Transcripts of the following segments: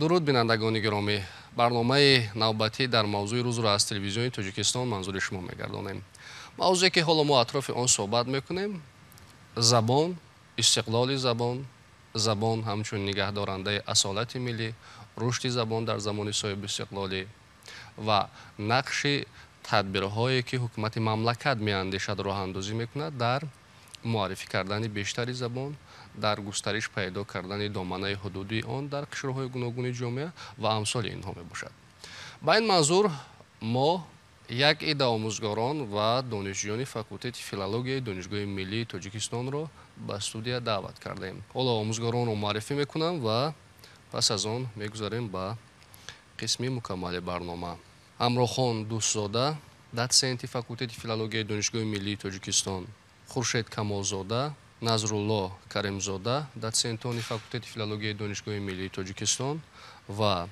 Дуруд, бинандагони гиромӣ! Барномаи навбатӣ дар мавзӯи рӯзро аз телевизиони Тоҷикистон манзури шумо мегардонем. Мавзӯе, ки ҳоло мо атрофи он суҳбат мекунем, забон, истиқлоли забон, забон ҳамчун нигаҳдорандаи асолати миллӣ, рушди забон дар замони соҳибистиқлолӣ ва нақши тадбирҳое, ки ҳукумати мамлакат меандешад, роҳандозӣ мекунад дар муаррифӣ кардани бештари забон, дар густариш пайдо кардани доманаи ҳудудии он дар қишрҳои гуногуни ҷомеа ва амсоли инҳо мебошад. Ба ин манзур мо як идда омӯзгорон ва донишҷӯёни факултети филологияи Донишгоҳи миллии Тоҷикистонро ба студия даъват кардем. Ҳоло омӯзгоронро муаррифӣ мекунам ва пас аз он мегузарем ба қисми мукаммали барнома. Ҳамрохон Дӯстзода, дотсенти факултети филологияи Донишгоҳи миллии Тоҷикистон, Хуршед Камолзода, Назрулло Каримзода, дотсентони факултети филологияи Донишгоҳи миллии Тоҷикистон, ва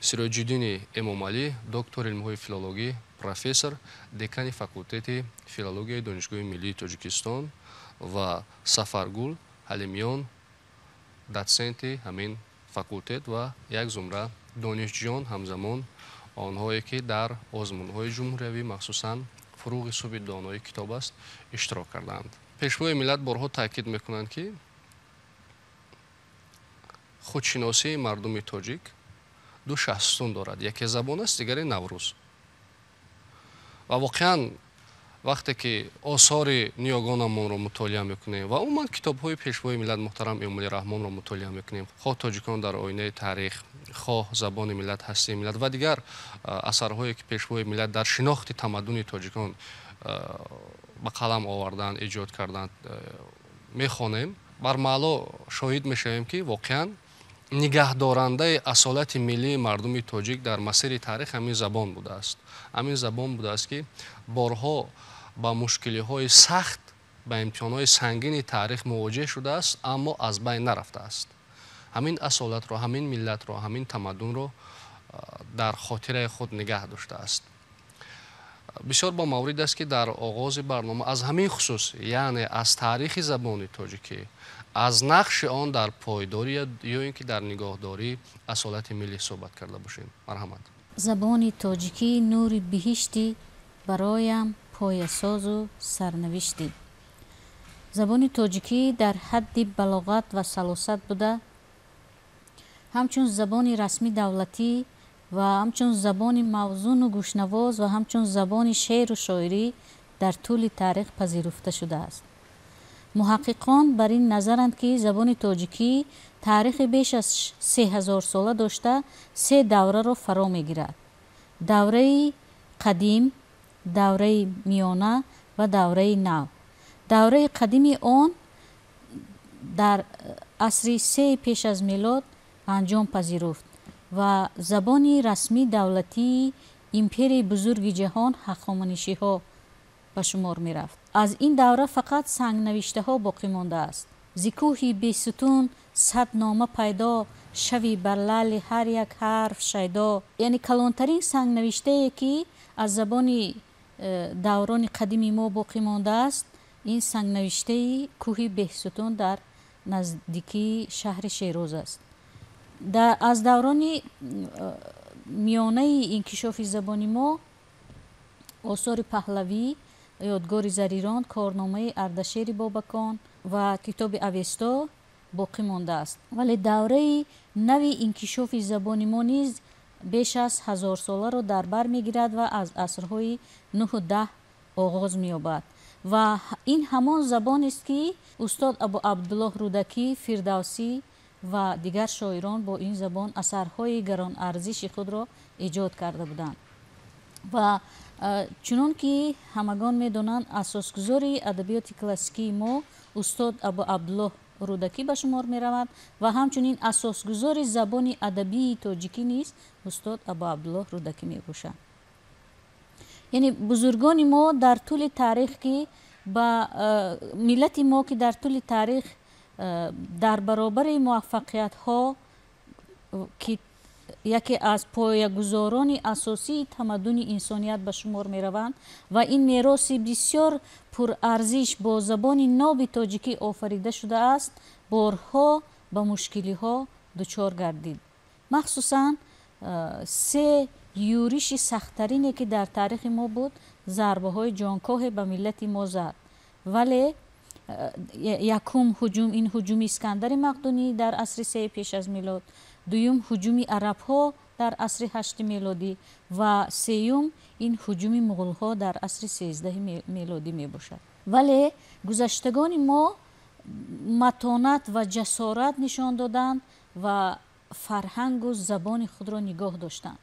Сироҷиддини Эмомалӣ, доктори илмҳои филологӣ, профессор, декани факултети филологияи Донишгоҳи миллии Тоҷикистон, ва Сафаргул Ҳалимиён, дотсенти ҳамин факултет, ва як зумра донишҷӯён, ҳамзамон онҳое, ки дар озмунҳои ҷумҳуриявӣ, махсусан «Фуруғи субҳи донои китоб аст», иштирок кардаанд. Пешвои миллат борҳо таъкид мекунанд, ки худшиносии мардуми тоҷик ду шахсутун дорад: яке забон аст, дигаре Наврӯз. Ва воқеан, вақте ки осори ниёгонамонро мутолиа мекунем ва умуман китобҳои пешвои миллат муҳтарам Эмомалӣ Раҳмонро мутолиа мекунем, хоҳ «Тоҷикон дар оинаи таърих», хоҳ «Забони миллат, ҳастии миллат» ва дигар асарҳое, ки пешвои миллат дар шинохти тамаддуни тоҷикон ба қалам оварданд, эҷод карданд, мехонем, бармаъло шоҳид мешавем, ки воқеан нигаҳдорандаи асолати миллии мардуми тоҷик дар масири таърих ҳамин забон будааст. Ҳамин забон будааст, ки борҳо ба мушкилиҳои сахт, ба имтиҳонҳои сангини таърих мувоҷеҳ шудааст, аммо аз байн нарафтааст. Ҳамин асолатро, ҳамин миллатро, ҳамин тамаддунро дар хотираи худ нигаҳ доштааст. Бисёр бо маврид аст, ки дар оғози барнома аз ҳамин хусус, яъне аз таърихи забони тоҷикӣ, аз нақши он дар пойдорӣ ё ин ки дар нигоҳдории асолати миллӣ суҳбат карда бошем. Марҳамат. Забони тоҷикӣ нури биҳиштӣ, бароям поясозу сарнавиштӣ. Забони тоҷикӣ дар ҳадди балоғат ва салосат буда, ҳамчун забони расмӣ давлатӣ ва ҳамчун забони мавзуну гӯшнавоз ва ҳамчун забони шеъру шоирӣ дар тӯли таърих пазируфта шудааст. Муҳаққиқон бар ин назаранд, ки забони тоҷикӣ таърихи беш аз 3000сола дошта, се давраро фаро мегирад: давраи қадим, давраи миёна ва давраи нав. Давраи қадими он дар асри сеи пеш аз мелод анҷом пазируфт ва забони расмии давлатии империяи бузурги ҷаҳон, Ҳахоманишиҳо, ба шумор мерафт. Аз ин давра фақат сангнавиштаҳо боқӣ мондааст. Зи кӯҳи Бесутун сад нома пайдо шави, бар лаъли ҳар як ҳарф шайдо. Яъне калонтарин сангнавиштае, ки аз забони даврони қадими мо боқӣ мондааст, ин сангнавиштаи кӯҳи Беҳсутун дар наздикии шаҳри Шероз аст. Аз даврони миёнаи инкишофи забони мо осори паҳлавӣ, Ёдгори Зарирон, Корномаи Ардашери Бобакон ва китоби Авесто боқӣ мондааст. Вале давраи нави инкишофи забони мо низ беш аз ҳазорсоларо дар бар мегирад ва аз асрҳои нӯҳу даҳ оғоз меёбад. Ва ин ҳамон забонест, ки устод Абу Абдуллоҳ Рӯдакӣ, Фирдавсӣ ва дигар шоирон бо ин забон асарҳои гаронарзиши худро эҷод карда буданд. Ва чунон ки ҳамагон медонанд, асосгузори адабиёти классикии мо устод Абу Абдуллоҳ Рӯдакӣ ба шумор меравад ва ҳамчунин асосгузори забони адабии тоҷикӣ низ устод Абу Абдуллоҳ Рӯдакӣ мебошад. Яъне бузургони мо дар тӯли таърих, ки ба миллати мо, ки дар тӯли таърих дар баробари муваффақиятҳо, ки яке аз поягузорони асосии тамаддуни инсоният ба шумор мераванд ва ин мероси бисёр пурарзиш бо забони ноби тоҷикӣ офарида шудааст, борҳо ба мушкилиҳо дучор гардид. Махсусан се юриши сахттарине ки дар таърихи мо буд, зарбаҳои ҷонкоҳе ба миллати мо зад. Вале якум ҳуҷум ин ҳуҷуми Искандари Мақдунӣ дар асри сеи пеш аз милод, дуюм ҳуҷуми арабҳо дар асри ҳашти мелодӣ ва сеюм ин ҳуҷуми муғулҳо дар асри сездаҳи мелодӣ мебошад. Вале гузаштагони мо матонат ва ҷасорат нишон доданд ва фарҳангу забони худро нигоҳ доштанд.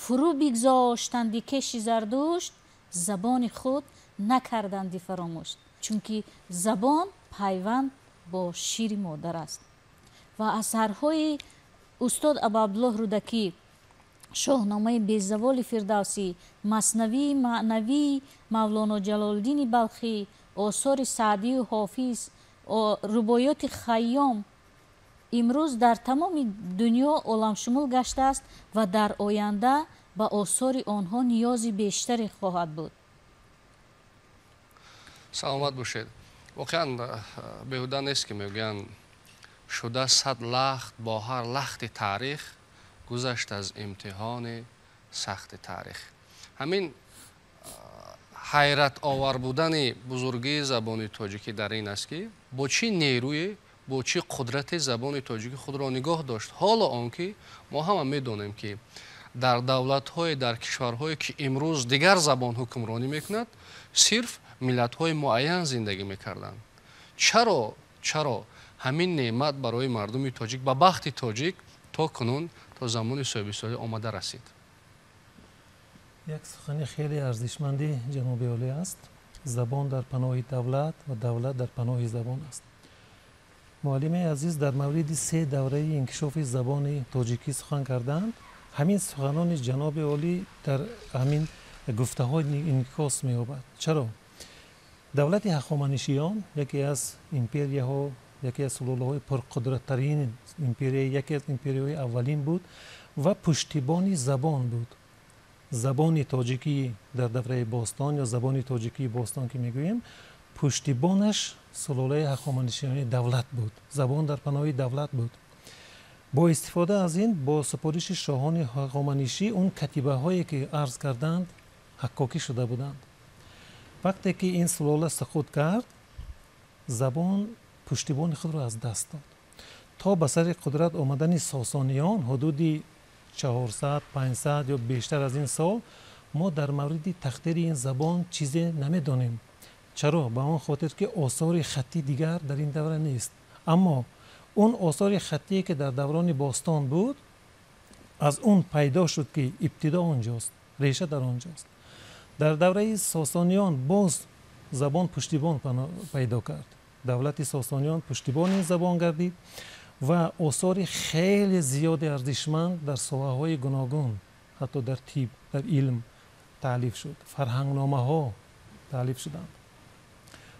Фурӯ бигзоштанди кеши Зардушт, забони худ накарданди фаромӯш. Чунки забон пайванд бо шири модар аст. Ва асарҳои устод Абуабдуллоҳ Рӯдакӣ, Шоҳномаи безаволи Фирдавсӣ, Маснавии маънавии Мавлоно Ҷалолиддини Балхӣ, осори Саъдию Ҳофиз, рубоёти Хайём имрӯз дар тамоми дунё оламшумул гаштааст ва дар оянда ба осори онҳо ниёзи бештаре хоҳад буд. Саломат бошед. Воқеан беҳуда нест ки мегӯянд шуда сад лахт бо ҳар лахти таърих, гузашт аз имтиҳони сахти таърих. Ҳамин ҳайратовар будани бузургии забони тоҷикӣ дар ин аст ки бо чӣ нерӯе, бо чӣ қудрати забони тоҷикӣ худро нигоҳ дошт. Ҳоло он ки мо ҳама медонем ки дар давлатҳое, дар кишварҳое ки имрӯз дигар забон ҳукмронӣ мекунад, сирф миллатҳои муайян зиндагӣ мекарданд. Чаро ҳамин неъмат барои мардуми тоҷик ба бахти тоҷик то кунун, то замони соҳибистиқлолӣ омада расид? Як сухани хеле арзишманди ҷаноби олӣ аст. Забон дар паноҳи давлат ва давлат дар паноҳи забон аст. Муаллими азиз дар мавриди се давраи инкишофи забони тоҷикӣ сухан карданд. Ҳамин суханони ҷаноби олӣ дар ҳамин гуфтаҳо инъикос меёбад. Чаро? Давлати Ҳахоманишиён яке аз империяҳо, яке аз сулолаҳои пурқудраттарин империя, яке аз империяҳои аввалин буд ва пуштибони забон буд. Забони тоҷикӣ дар давраи бостон ё забони тоҷикии бостон ки мегӯем, пуштибонаш сулолаи Ҳахоманишиёни давлат буд. Забон дар паноҳи давлат буд. Бо истифода аз ин, бо супориши шоҳони Ҳахоманишӣ, он катибаҳое ки арз карданд, ҳаккокӣ шуда буданд. Вақте ки ин сулола суқут кард, забон пуштибони худро аз даст дод. То ба сари қудрат омадани сосониён ҳудуди 400, 500 ё бештар аз ин сол мо дар мавриди тақдири ин забон чизе намедонем. Чаро? Ба он хотир ки осори хаттӣ дигар дар ин давра нест. Аммо он осори хаттие ки дар даврони бостон буд, аз он пайдо шуд ки ибтидо онҷост, реша дар онҷост. Дар давраи сосониён боз забон пуштибон пайдо кард. Давлати сосониён пуштибони забон гардид ва осори хеле зиёди арзишманд дар соҳаҳои гуногун, ҳатто дар тиб, дар илм таълиф шуд. Фарҳангномаҳо таълиф шуданд.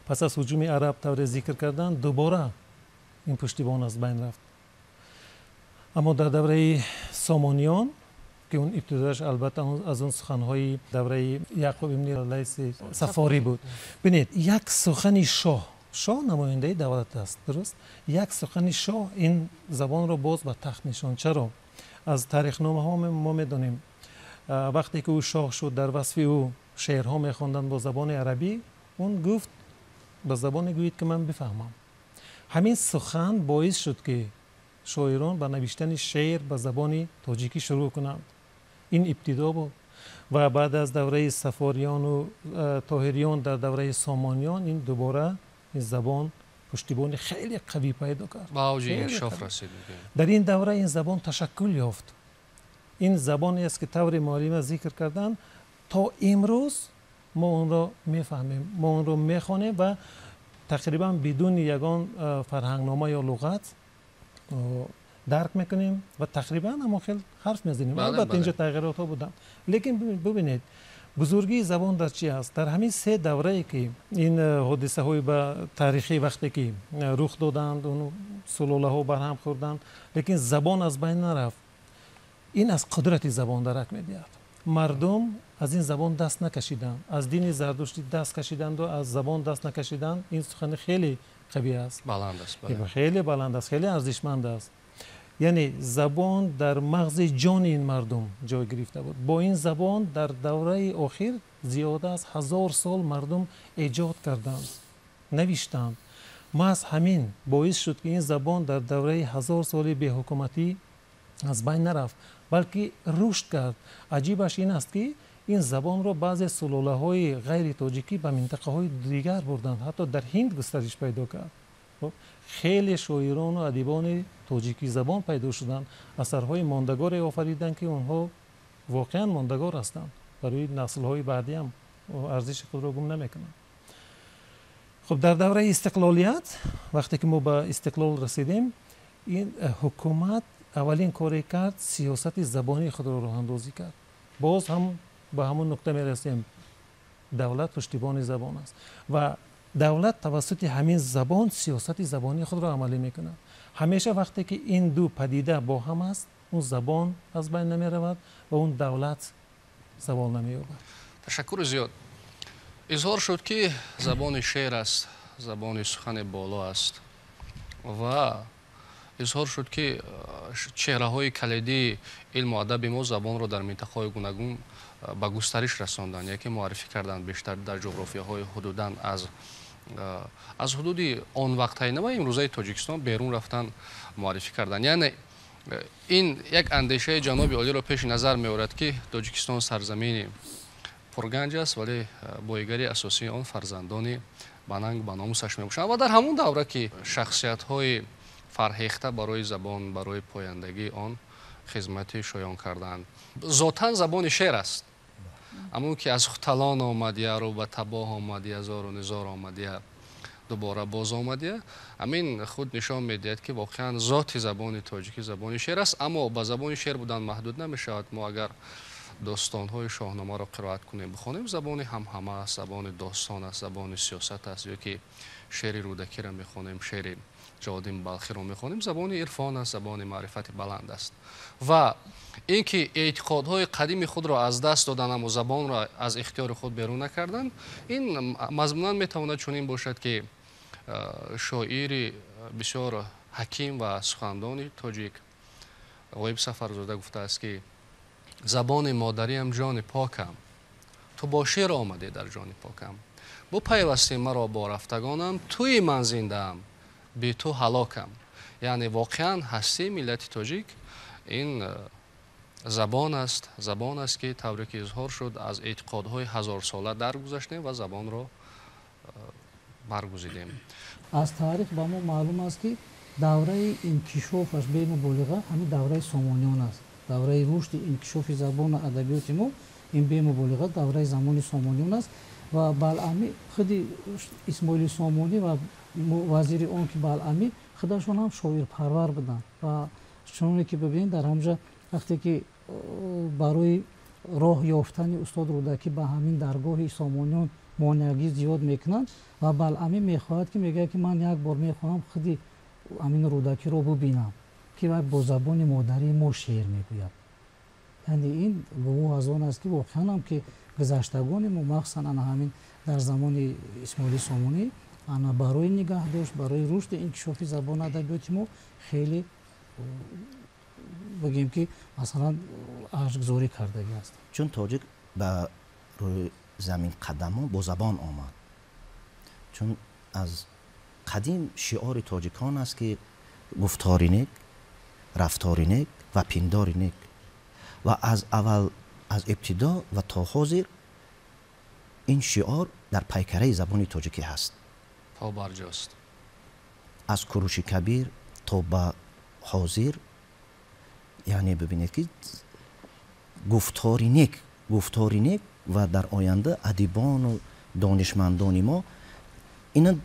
Пас аз ҳуҷуми араб тавре зикр карданд, дубора ин пуштибон аз байн рафт. Аммо дар давраи сомониён, ки он ибтидояш албатта аз он суханҳои давраи Яъқуб ибни Лайси Сафорӣ буд. Бинед, як сухани шоҳ, шоҳ намояндаи давлат аст, дуруст? Як сухани шоҳ ин забонро боз ба тахт нишонд. Чаро? Аз таърихномаҳо мо медонем, вақте ки ӯ шоҳ шуд, дар васфи ӯ шеърҳо мехонданд бо забони арабӣ, он гуфт ба забоне гӯед ки ман бифаҳмам. Ҳамин сухан боис шуд ки шоирон ба навиштани шеър ба забони тоҷикӣ шурӯъ кунанд. Ин ибтидо буд ва баъд аз давраи сафориёну тоҳириён дар давраи сомониён ин дубора ин забон пуштибони хеле қавӣ пайдо кард. Ба авҷи инкишоф расид. Дар ин давра ин забон ташаккул ёфт. Ин забоне аст ки тавре муаллима зикр карданд, то имрӯз мо онро мефаҳмем, мо онро мехонем ва тақрибан бидуни ягон фарҳангнома ё луғат дарк мекунем ва тақрибан ҳамон хел ҳарф мезанем. Албатта инҷо тағйиротҳо буданд, лекин бубинед бузургии забон дар чи аст? Дар ҳамин се даврае ки ин ҳодисаҳои ба таърихӣ вақте ки рух доданд, он сулолаҳо барҳам хӯрданд, лекин забон аз байн нарафт. Ин аз қудрати забон дарак медиҳад. Мардум аз ин забон даст накашиданд, аз дини зардуштӣ даст кашиданду аз забон даст накашиданд. Ин сухани хеле қавӣ аст, баланд аст, хеле баланд аст, хеле арзишманд аст. Яъне забон дар мағзи ҷони ин мардум ҷой гирифта буд. Бо ин забон дар давраи охир зиёда аз 1000 сол мардум эҷод карданд, навиштанд. Маҳз ҳамин боис шуд, ки ин забон дар давраи 1000 соли беҳукуматӣ аз байн нарафт, балки рушд кард. Аҷибаш ин аст, ки ин забонро баъзе сулолаҳои ғайри тоҷикӣ ба минтақаҳои дигар бурданд, ҳатто дар Ҳинд густариш пайдо кард. Хеле шоирону адибони тоҷикӣ забон пайдо шуданд, асарҳои мондагоре офариданд, ки онҳо воқеан мондагор ҳастанд, барои наслҳои баъдӣ ҳам арзиши худро гум намекунанд. Хуб, дар давраи истиқлолият, вақте ки мо ба истиқлол расидем, ин ҳукумат аввалин коре кард, сиёсати забонии худро роҳандозӣ кард. Боз ҳам ба ҳамон нуқта мерасем, давлат пуштибони забон аст ва давлат тавассути ҳамин забон сиёсати забонии худро амалӣ мекунад. Ҳамеша вақте ки ин ду падида бо ҳам аст, он забон аз байн намеравад ва он давлат завол намеёбад. Ташаккури зиёд. Изҳор шуд, ки забони шеър аст, забони сухани боло аст ва изҳор шуд, ки чеҳраҳои калидии илму адаби мо забонро дар минтақаҳои гуногун ба густариш расонданд, яке муаррифӣ карданд бештар дар ҷуғрофияҳои ҳудудан аз ҳудуди он вақтҳои ва имрӯзаи Тоҷикистон берун рафтан муаррифӣ карданд. Яъне ин як андешаи ҷаноби олиро пеши назар меорад, ки Тоҷикистон сарзамини пурганҷ аст, вале боигари асосии он фарзандони бананг ба номусаш мебошанд. Ва дар ҳамон давра, ки шахсиятҳои фарҳехта барои забон, барои пояндагии он хизмати шоён карданд. Зотан забони шеър аст. Амон ки аз Хуталон омадия, рӯ ба табоҳ омадия, зору низор омадия, дубора боз омадия, ҳамин худ нишон медиҳад, ки воқеан зоти забони тоҷикӣ забони шеър аст. Аммо ба забони шеър будан маҳдуд намешавад. Мо агар достонҳои Шоҳномаро қироат кунем, бихонем, забони ҳамҳама аст, забони достон аст, забони сиёсат аст. Ё ки шеъри Рӯдакиро мехонем, шеъри Ҷаводин Балхиро мехонем, забони ирфон аст, забони маърифати баланд аст. Ва ин ки эътиқодҳои қадими худро аз даст додан, аммо забонро аз ихтиёри худ берун накарданд, ин мазмунан метавонад чунин бошад, ки шоири бисёр ҳаким ва сухандони тоҷик Ғоиб Сафарзода гуфтааст, ки забони модариам ҷони покам, ту бо шеър омадӣ дар ҷони покам, бупайвастӣ маро бо рафтагонам, туи ман зиндаам, би ту ҳалокам. Яъне воқеан ҳастии миллати тоҷик ин забон аст, забон аст, ки тавре ки изҳор шуд, аз эътиқодҳои ҳазорсола даргузаштем ва забонро баргузидем. Аз таърих ба мо маълум аст, ки давраи инкишофаш бемуболиға ҳамин давраи Сомониён аст. Давраи рушди инкишофи забону адабиёти мо ин бемуболиға давраи замони Сомониён аст. Ва Балъамӣ, худи Исмоили Сомонӣ ва вазири он ки Балъамӣ, худашон ҳам шоирпарвар буданд. Ва чуноне ки бибинед, дар ҳамҷа вақте ки барои роҳ ёфтани устод Рӯдакӣ ба ҳамин даргоҳи Сомониён монеагӣ зиёд мекунанд ва Балъамӣ мехоҳад, ки мегӯяд, ки ман як бор мехоҳам худи ҳамин Рӯдакиро бубинам, ки вай бо забони модарии мо шеър мегӯяд. Яъне ин гувоҳ аз он аст, ки воқеан ҳам ки гузаштагони мо, махсусан ана ҳамин дар замони Исмоили Сомонӣ, ана барои нигаҳдошт, барои рушди инкишофи забону адабиёти мо хеле, бигем ки масалан, арҷгузорӣ кардагӣ аст. Чун тоҷик ба рӯи замин қадамон бо забон омад, чун аз қадим шиори тоҷикон аст, ки гуфтори нек, рафтори нек ва пиндори нек. Ва аз аввал, аз ибтидо ва то ҳозир ин шиор дар пайкараи забони тоҷикӣ ҳаст. Побарҷост. Аз Куруши Кабир то ба ҳозир, яъне бибинед, ки гуфтори нек, гуфтори нек. Ва дар оянда адибону донишмандони мо ина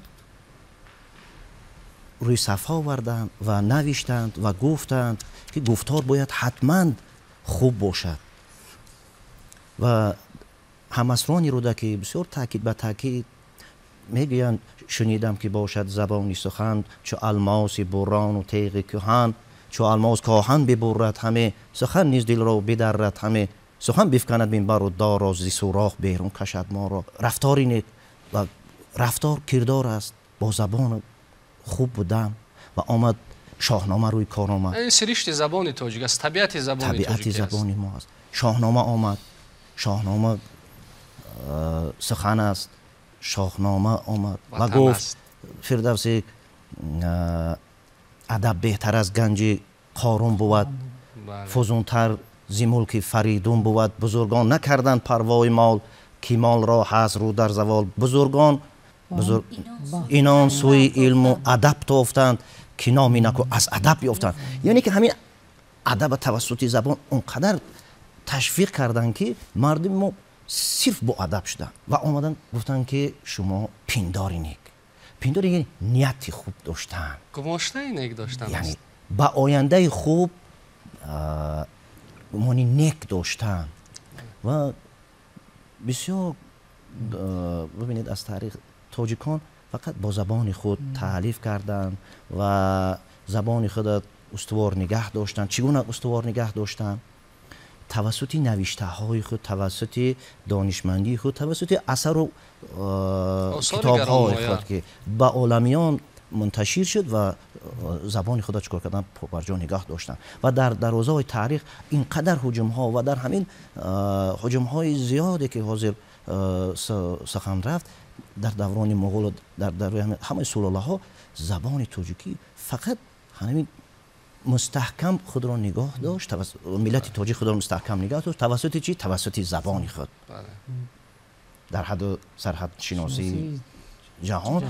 рӯи сафҳа оварданд ва навиштанд ва гуфтанд, ки гуфтор бояд ҳатман хуб бошад. Ва ҳамасрони Рӯдакӣ бисёр таъкид ба таъкид мегӯянд: шунидам, ки бошад забони сухан чу алмоси буррону теғи кӯҳан, чу алмос коҳан бибуррад ҳаме, сухан низ дилро бидаррад ҳаме, сухан бифканад минбару дорро, зи сурох берун кашад моро. Рафтори нек ва рафтор кирдор аст, бо забон хуб будан. Ва омад Шоҳнома рӯи кор омад. Ин сиришти забони тоҷик аст, табиати забони тоҷик табиати забони мо аст. Шоҳнома омад, Шоҳнома сухан аст, Шоҳнома омад ва гуфт Фирдавсӣ адаб беҳтар аз ганҷи Қорун бувад, фузунтар зи мулки Фаридун бувад. Бузургон накарданд парвои мол, ки молро ҳаст рӯ дар завол. Бузургон инон сӯи илму адаб тофтанд, ки номи наку аз адаб ёфтанд. Яъне ки ҳамин адаба тавассути забон он қадар ташвиқ карданд, ки мардуми мо сирф бо адаб шуданд ва омаданд гуфтанд, ки шумо пиндори нек, пиндори яъне нияти хуб доштан, гумоштаи нек доштан, яъне ба ояндаи хуб гумони нек доштан. Ва бисёр бибинед, аз таърих тоҷикон фақат бо забони худ таълиф карданд ва забони худро устувор нигаҳ доштанд. Чӣ гуна устувор нигаҳ доштанд? Тавассути навиштаҳои худ, тавассути донишмандии худ, тавассути асару китобҳои худ, ки ба оламиён мунташир шуд ва забони худро чикор карданд? Барҷо нигаҳ доштанд. Ва дар дарозаҳои таърих ин қадар ҳуҷумҳо ва дар ҳамин ҳуҷумҳои зиёде, ки ҳозир сухан рафт, дар даврони муғул, дар давраи ҳамаи сулолаҳо забони тоҷикӣ фақат ҳамин мустаҳкам худро нигоҳ дошт. Миллати тоҷик худро мустаҳкам нигоҳ дошт тавассути чӣ? Тавассути забони худ. Дар ҳадду сарҳадшиносии ҷаҳон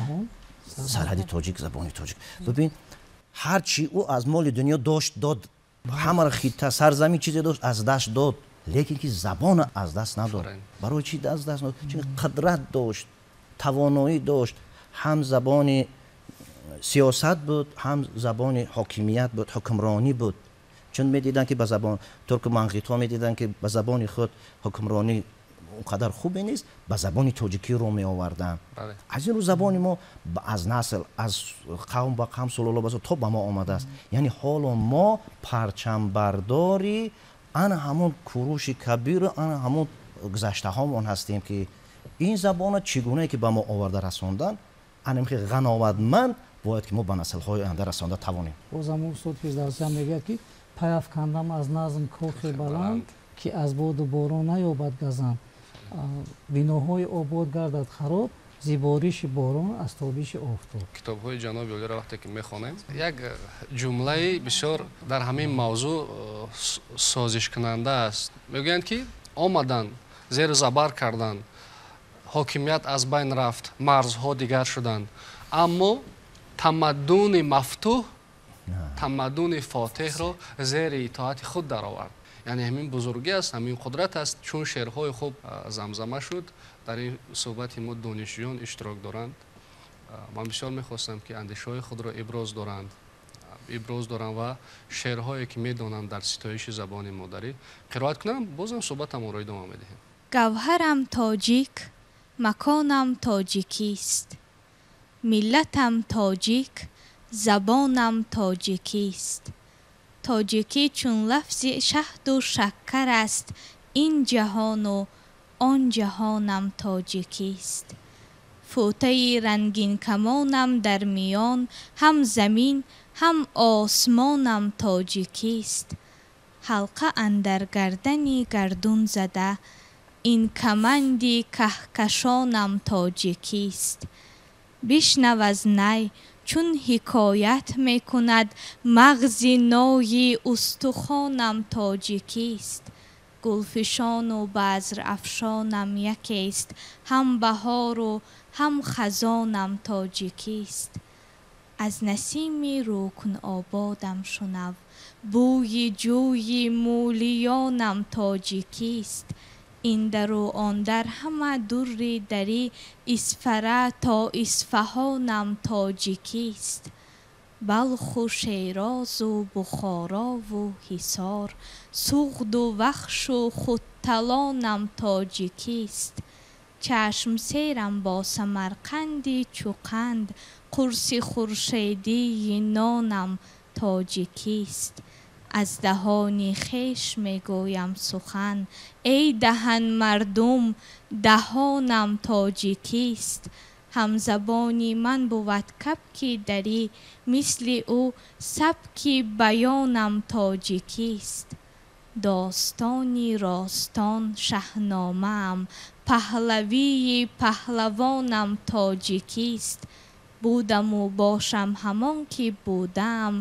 сарҳади тоҷик забони тоҷик. Бибин, ҳар чи ӯ аз моли дунё дошт дод, ҳамаро хита сарзамин чизе дошт аз даст дод, лекин ки забона аз даст надод. Барои чӣ аз даст надод? Чун қудрат дошт, тавоноӣ дошт, ҳам забони сиёсат буд, ҳам забони ҳокимият буд, ҳукмронӣ буд. Чун медиданд, ки ба забон турку манғитҳо медиданд, ки ба забони худ ҳукмронӣ он қадар хубе нест, ба забони тоҷикӣ рӯ меоварданд. Аз ин рӯ забони мо аз насл, аз қавм ба қавм, сулола ба сулола то ба мо омадааст. Яъне ҳоло мо парчамбардори ана ҳамон Куруши Кабиру ана ҳамон гузаштаҳомон ҳастем, ки ин забона чӣ гунае ки ба мо оварда расондан, анам ки ғановатманд бояд ки мо ба наслҳои оянда расонда тавонем. Боз ҳамон устод Фирдавсӣ ҳам мегӯяд, ки паяфкандам аз назм кохи баланд, ки аз боду борон наёбад газанд, биноҳои обод гардад хароб, зи бориши борон аз тобиши офтоб. Китобҳои ҷаноби олиро вақте ки мехонем, як ҷумлаи бисёр дар ҳамин мавзӯъ созишкунанда аст. Мегӯянд, ки омаданд, зеру забар карданд, ҳокимият аз байн рафт, марзҳо дигар шуданд, аммо тамаддуни мафтуҳ, тамаддуни фотеҳро зери итоати худ даровард. Яъне ҳамин бузургӣ аст, ҳамин қудрат аст. Чун шеърҳои хуб замзама шуд, дар ин суҳбати мо донишҷӯён иштирок доранд. Ман бисёр мехостам, ки андешаҳои худро иброз доранд ва шеърҳое, ки медонанд дар ситоиши забони модарӣ қироат кунанд. Бозам суҳбатамонро идома медиҳем. Гавҳарам тоҷик, маконам тоҷикист, миллатам тоҷик, забонам тоҷикист. Тоҷикӣ чун лафзи шаҳду шаккар аст, ин ҷаҳону он ҷаҳонам тоҷикист. Футаи рангинкамонам дар миён, ҳам замин, ҳам осмонам тоҷикист. Ҳалқа андар гардани гардун зада, ин каманди каҳкашонам тоҷикист. Бишнав аз най, чун ҳикоят мекунад, мағзи нои устухонам тоҷикист. Гулфишону базрафшонам якест, ҳам баҳору ҳам хазонам тоҷикист. Аз насими рукнободам шунав, бӯи ҷӯи мӯлиёнам тоҷикист. Ин дару он дар ҳама дурри дарӣ, Исфара то Исфаҳонам тоҷикист. Балху Шерозу Бухорову Ҳисор, Суғду Вахшу Хутталонам тоҷикист. Чашмсерам бо Самарқанди чӯқанд, қурси хуршедии нонам тоҷикист. Аз даҳони хеш мегӯям сухан, эй даҳан мардум, даҳонам тоҷикист. Ҳамзабони ман бувад кабки дарӣ, мисли ӯ сабки баёнам тоҷикист. Достони ростон шаҳномаам, паҳлавии паҳлавонам тоҷикист. Будаму бошам ҳамон ки будам,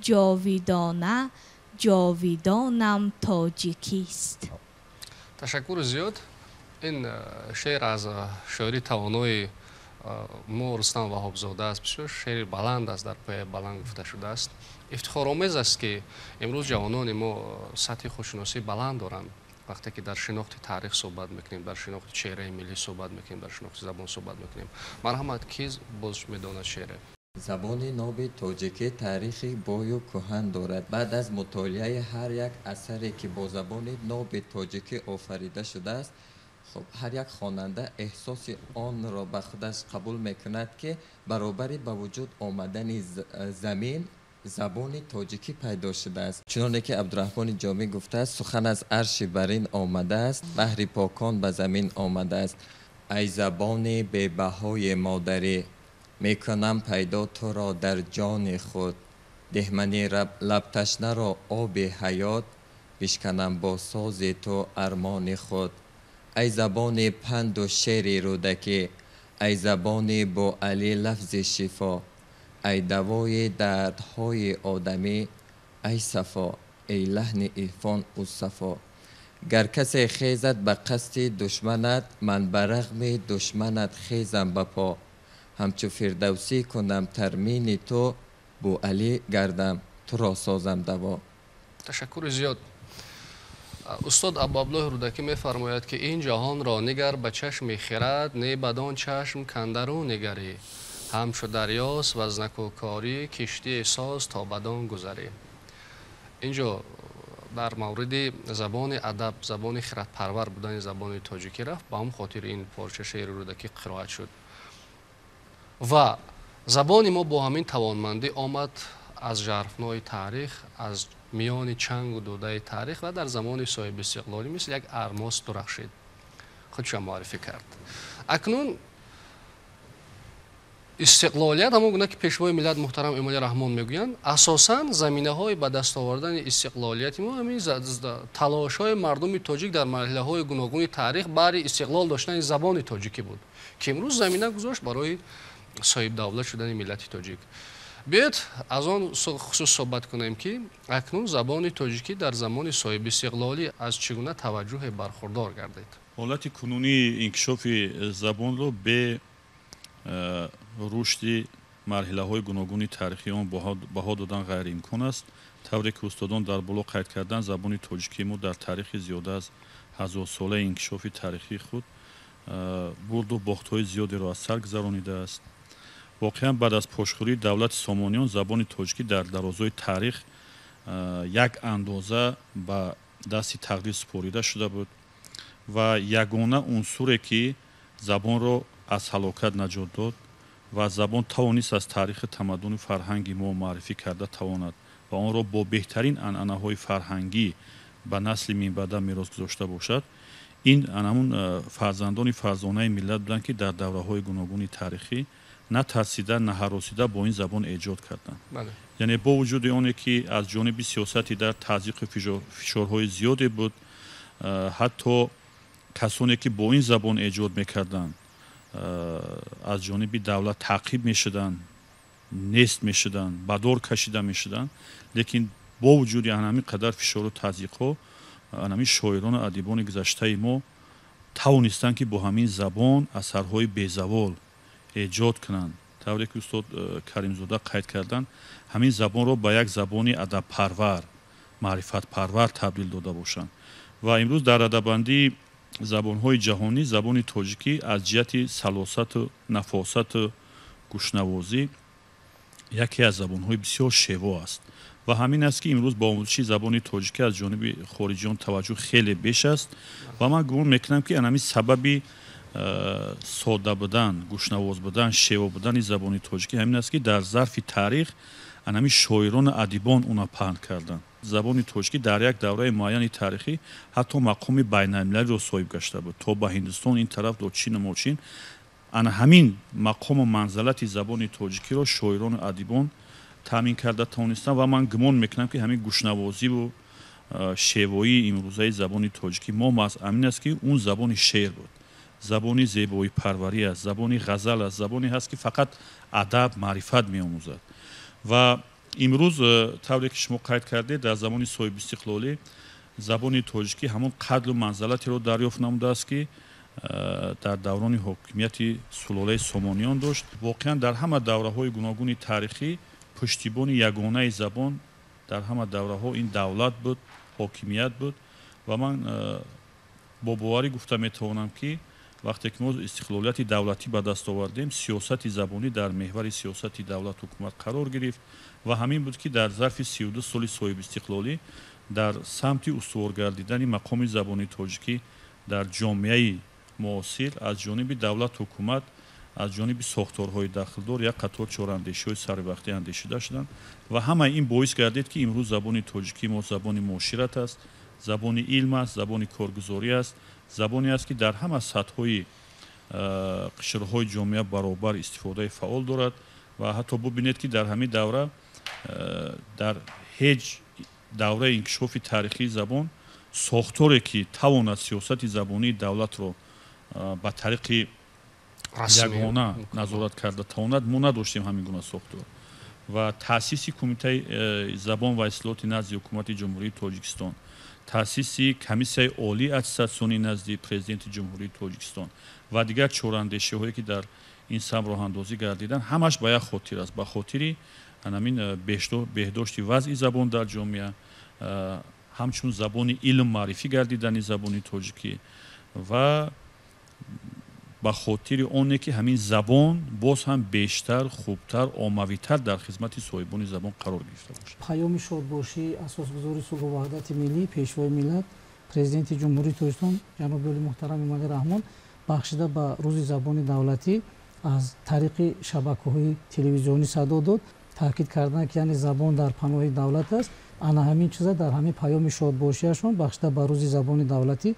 ҷовидона ҷовидонам тоҷикист. Ташаккури зиёд. Ин шеър аз шоири тавонои мо Рустам Ваҳобзода аст. Бисёр шеъри баланд аст, дар пояи баланд гуфта шудааст. Ифтихоромез аст, ки имрӯз ҷавонони мо сатҳи худшиносии баланд доранд. Вақте ки дар шинохти таърих суҳбат мекунем, дар шинохти чеҳраи миллӣ суҳбат мекунем, дар шинохти забон суҳбат мекунем. Марҳамат, ки боз медонад шеъре? Забони ноби тоҷикӣ таърихи бою кӯҳан дорад. Баъд аз мутолиаи ҳар як асаре, ки бо забони ноби тоҷикӣ офарида шудааст, хуб, ҳар як хонанда эҳсоси онро ба худаш қабул мекунад, ки баробари ба вуҷуд омадани замин забони тоҷикӣ пайдо шудааст. Чуноне ки Абдураҳмони Ҷомӣ гуфтааст, сухан аз арши барин омадааст, баҳри покон ба замин омадааст. Ай забони бебаҳои модарӣ, мекунам пайдо туро дар ҷони худ. Деҳмани лабташнаро оби ҳаёт, бишканам бо сози ту армони худ. Ай забони панду шеъри Рӯдакӣ, ай забони бо Алӣ лафзи шифо, ай давои дардҳои одамӣ, ай сафо, эй лаҳни ирфон ӯ сафо. Гар касе хезад ба қасди душманат, ман ба рағми душманат хезам ба по. Ҳамчу Фирдавсӣ кунам тармини ту, бо Алӣ гардам туро созам даво. Ташаккури зиёд. Устод Абуабдуллоҳи Рӯдакӣ мефармояд, ки ин ҷаҳонро нигар ба чашми хирад, не бадон чашм кандару нигарӣ. Ҳамчу дарёст ва аз накӯкорӣ, киштие соз то бадон гузарӣ. Инҷо дар мавриди забони адаб, забони хирадпарвар будани забони тоҷикӣ рафт, ба ҳам хотир ин порча шеъри Рӯдакӣ қироат шуд. Ва забони мо бо ҳамин тавонмандӣ омад аз жарфнои таърих, аз миёни чангу дудаи таърих ва дар замони соҳибистиқлолӣ мисли як армос дурахшид, худшо муаррифӣ кард. Акнун истиқлолият, ҳамон гуна ки пешвои миллат муҳтарам Эмомалӣ Раҳмон мегӯянд, асосан заминаҳои ба даст овардани истиқлолияти мо ҳамин талошҳои мардуми тоҷик дар марҳилаҳои гуногуни таърих баҳри истиқлол доштани забони тоҷикӣ буд, ки имрӯз замина гузошт барои соҳибдавлат шудани миллати тоҷик. Биёед аз он хусус суҳбат кунем, ки акнун забони тоҷикӣ дар замони соҳибистиқлолӣ аз чӣ гуна таваҷҷӯҳе бархурдор гардид. Ҳолати кунунии инкишофи забонро бе рушди марҳилаҳои гуногуни таърихии он баҳо додан ғайриимкон аст. Тавре ки устодон дар боло қайд карданд, забони тоҷикии мо дар таърихи зиёда аз ҳазорсолаи инкишофи таърихии худ бурду бохтҳои зиёдеро аз сар гузаронидааст. Воқеан баъд аз пошхӯрии давлати Сомониён забони тоҷикӣ дар дарозои таърих як андоза ба дасти тақдир супорида шуда буд ва ягона унсуре, ки забонро аз ҳалокат наҷот дод ва забон тавонист аз таърихи тамаддуни фарҳанги мо муаррифӣ карда тавонад ва онро бо беҳтарин анъанаҳои фарҳангӣ ба насли минбаъда мерос гузошта бошад, ин ҳамун фарзандони фарзонаи миллат буданд, ки дар давраҳои гуногуни таърихӣ натарсида, наҳаросида бо ин забон эҷод карданд. Яъне бо вуҷуди оне ки аз ҷониби сиёсати дар тазйиқу фишорҳои зиёде буд, ҳатто касоне ки бо ин забон эҷод мекарданд аз ҷониби давлат таъқиб мешуданд, нест мешуданд, ба дор кашида мешуданд, лекин бо вуҷуди ҳамин қадар фишору тазйиқҳо ҳамин шоирону адибони гузаштаи мо тавонистанд, ки бо ҳамин забон асарҳои безавол эҷод кунанд. Тавре ки устод Каримзода қайд карданд, ҳамин забонро ба як забони адабпарвар, маърифатпарвар табдил дода бошанд. Ва имрӯз дар радабандии забонҳои ҷаҳонӣ забони тоҷикӣ аз ҷиҳати салосату нафосату гӯшнавозӣ яке аз забонҳои бисёр шево аст. Ва ҳамин аст, ки имрӯз ба омӯзиши забони тоҷикӣ аз ҷониби хориҷиён таваҷҷӯҳ хеле беш аст ва ман гумон мекунам, ки ҳамин сабаби сода будан, гӯшнавоз будан, шево будани забони тоҷикӣ ҳамин аст, ки дар зарфи таърих ҳамин шоирону адибон уна паҳн карданд. Забони тоҷикӣ дар як давраи муайяни таърихӣ ҳатто мақоми байналмилалиро соҳиб гашта буд, то ба Ҳиндустон, ин тараф до Чину Мочин. Ана ҳамин мақому манзалати забони тоҷикиро шоирону адибон таъмин карда тавонистанд ва ман гумон мекунам, ки ҳамин гӯшнавозиву шевоии имрӯзаи забони тоҷикӣ мо маҳз ҳамин аст, ки он забони шеър буд, забони зебоипарварӣ аст, забони ғазал аст, забоне ҳаст, ки фақат адаб, маърифат меомӯзад. Ва имрӯз, тавре ки шумо қайд кардед, дар замони соҳибистиқлолӣ забони тоҷикӣ ҳамон қадру манзалатеро дарёфт намудааст, ки дар даврони ҳокимияти сулолаи Сомониён дошт. Воқеан, дар ҳама давраҳои гуногуни таърихӣ пуштибони ягонаи забон дар ҳама давраҳо ин давлат буд, ҳокимият буд. Ва ман бо боварӣ гуфта метавонам, ки вақте ки мо истиқлолияти давлатӣ ба даст овардем, сиёсати забонӣ дар меҳвари сиёсати давлат, ҳукумат қарор гирифт. Ва ҳамин буд, ки дар зарфи 32 соли соҳибистиқлолӣ дар самти устувор гардидани мақоми забони тоҷикӣ дар ҷомеаи муосир аз ҷониби давлат, ҳукумат, аз ҷониби сохторҳои дахлдор як қатор чораандешиҳои саривақтӣ андешида шуданд. Ва ҳамаи ин боис гардид, ки имрӯз забони тоҷикии мо забони муошират аст, забони илм аст, забони коргузорӣ аст, забоне аст, ки дар ҳама сатҳҳои қишрҳои ҷомеа баробар истифодаи фаъол дорад. Ва ҳатто бубинед, ки дар ҳамин давра, дар ҳеҷ давраи инкишофи таърихии забон сохторе, ки тавонад сиёсати забонии давлатро ба тариқи ягона назорат карда тавонад, мо надоштем ҳамин гуна сохтор. Ва таъсиси Кумитаи забон ва ислоҳоти назди Ҳукумати Ҷумҳурии Тоҷикистон, таъсиси Комиссияи олии аттестатсионӣ назди Президенти Ҷумҳурии Тоҷикистон ва дигар чораандешиҳое, ки дар ин самт роҳандозӣ гардиданд, ҳамаш ба як хотир аст, ба хотири ҳамин беҳдошти вазъи забон дар ҷомеа, ҳамчун забони илм маърифӣ гардидани забони тоҷикӣ ва ба хотири оне, ки ҳамин забон боз ҳам бештар, хубтар, оммавитар дар хизмати соҳибони забон қарор гирифта бошад. Паёми шодбошӣ Асосгузори сулҳу ваҳдати миллӣ, Пешвои миллат, Президенти Ҷумҳурии Тоҷикистон ҷаноби оли муҳтарам Эмомалӣ Раҳмон бахшида ба Рӯзи забони давлатӣ аз тариқи шабакаҳои телевизионӣ садо дод. Таъкид карданд, ки яъне забон дар паноҳи давлат аст. Ана ҳамин чиза дар ҳамин паёми шодбошиашон бахшида ба Рӯзи забони давлатӣ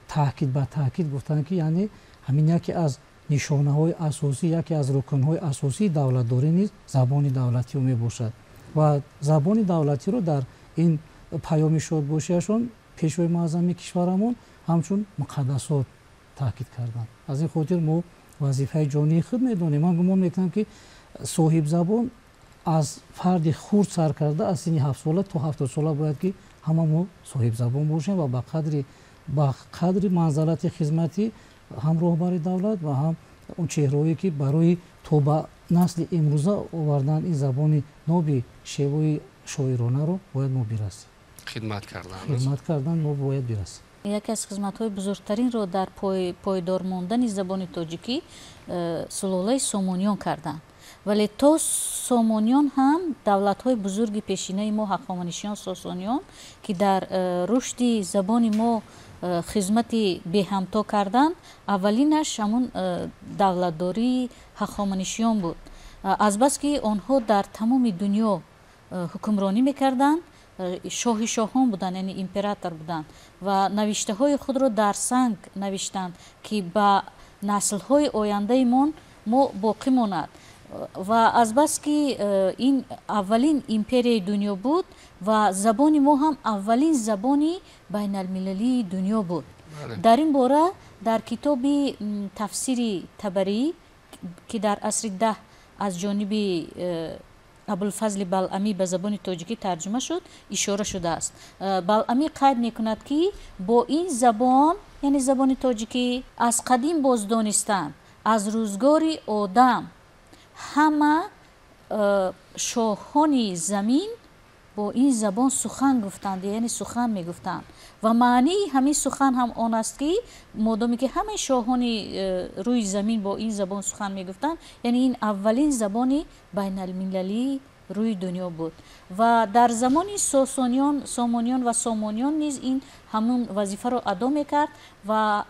таъкид ба таъкид гуфтанд, ки яъне ҳамин яке аз нишонаҳои асосӣ, яке аз рукнҳои асосии давлатдорӣ низ забони давлатиро мебошад. Ва забони давлатиро дар ин паёми шодбошиашон Пешвои муаззами кишварамон ҳамчун муқаддасот таъкид карданд. Аз ин хотир мо вазифаи ҷонии худ медонем. Ман гумон мекунам, ки соҳибзабон аз фарди хурд сар карда, аз синни 7-сола то 70-сола бояд, ки ҳама мо соҳибзабон бошем ва ба қадри манзалати хизмати ҳам роҳбари давлат ва ҳам он чеҳраҳое, ки барои то ба насли имрӯза овардан ин забони ноби шевои шоиронаро, бояд мо бирасем. Хидмат кардан. Хидмат кардан мо бояд бирасем. Яке аз хизматҳои бузургтаринро дар пойдор мондани забони тоҷикӣ сулолаи Сомониён карданд. Вале то Сомониён ҳам давлатҳои бузурги пешинаи мо, Ҳахоманишиён, Сосониён, ки дар рушди забони мо хизмати беҳамто карданд. Аввалинаш ҳамун давлатдории Ҳахоманишиён буд. Азбаски онҳо дар тамоми дунё ҳукмронӣ мекарданд, шоҳи шоҳон буданд, яъне император буданд ва навиштаҳои худро дар санг навиштанд, ки ба наслҳои ояндаимон мо боқӣ монад. Ва азбаски ин аввалин империяи дунё буд ва забони мо ҳам аввалин забони байналмилалии дунё буд. Дар ин бора дар китоби тафсири Табарӣ, ки дар асри 10 аз ҷониби Абулфазли Балъамӣ ба забони тоҷикӣ тарҷума шуд, ишора шудааст. Балъамӣ қайд мекунад, ки бо ин забон, яъне забони тоҷикӣ, аз қадим боз донистанд, аз рӯзгори Одам ҳама шоҳони замин бо ин забон сухан гуфтанд, яъне сухан мегуфтанд. Ва маънии ҳамин сухан ҳам он аст, ки модоме ки ҳамаи шоҳони рӯи замин бо ин забон сухан мегуфтанд, яъне ин аввалин забони байналмилалии рӯи дунё буд. Ва дар замони Сосониён, Сомониён ва Сомониён низ ин ҳамун вазифаро адо мекард. Ва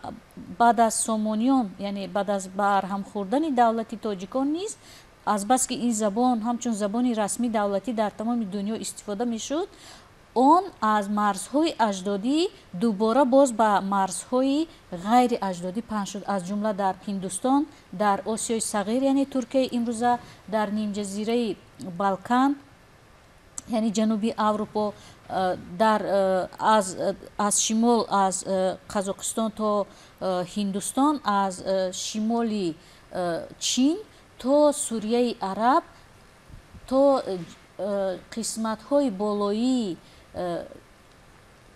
баъд аз Сомониён, яъне баъд аз барҳам хӯрдани давлати тоҷикон низ, азбаски ин забон ҳамчун забони расмии давлатӣ дар тамоми дунё истифода мешуд. Он аз марзҳои аҷдодӣ дубора боз ба марзҳои ғайриаҷдодӣ паҳн шуд, аз ҷумла дар Ҳиндустон, дар Осиёи Сағир, яъне Туркияи имрӯза, дар нимҷазираи Балкан, яъне Ҷануби Аврупо, дар аз шимол аз Қазоқистон то Ҳиндустон, аз шимоли Чин то Сурияи Араб, то қисматҳои болоии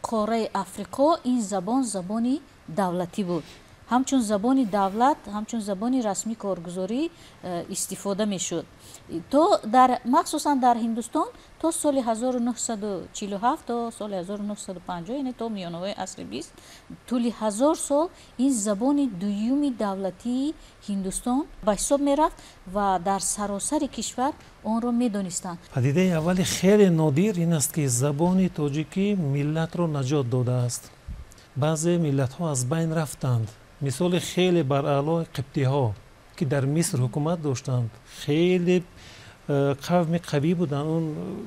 қораи Африқо ин забон забони давлатӣ буд. Ҳамчун забони давлат, ҳамчун забони расмӣ коргузорӣ истифода мешуд. То дар махсусан дар Ҳиндустон то соли 1947 то соли 1950, яъне то миёнаҳои асри 20, тӯли 1000 сол ин забони дуюми давлатии Ҳиндустон ба ҳисоб мерафт ва дар саросари кишвар онро медонистанд. Падидаи аввали хеле нодир ин аст, ки забони тоҷикӣ миллатро наҷот додааст. Баъзе миллатҳо аз байн рафтанд. Мисоли хеле бараъло қибтиҳо, ки дар Миср ҳукумат доштанд, хеле қавми қавӣ буданд.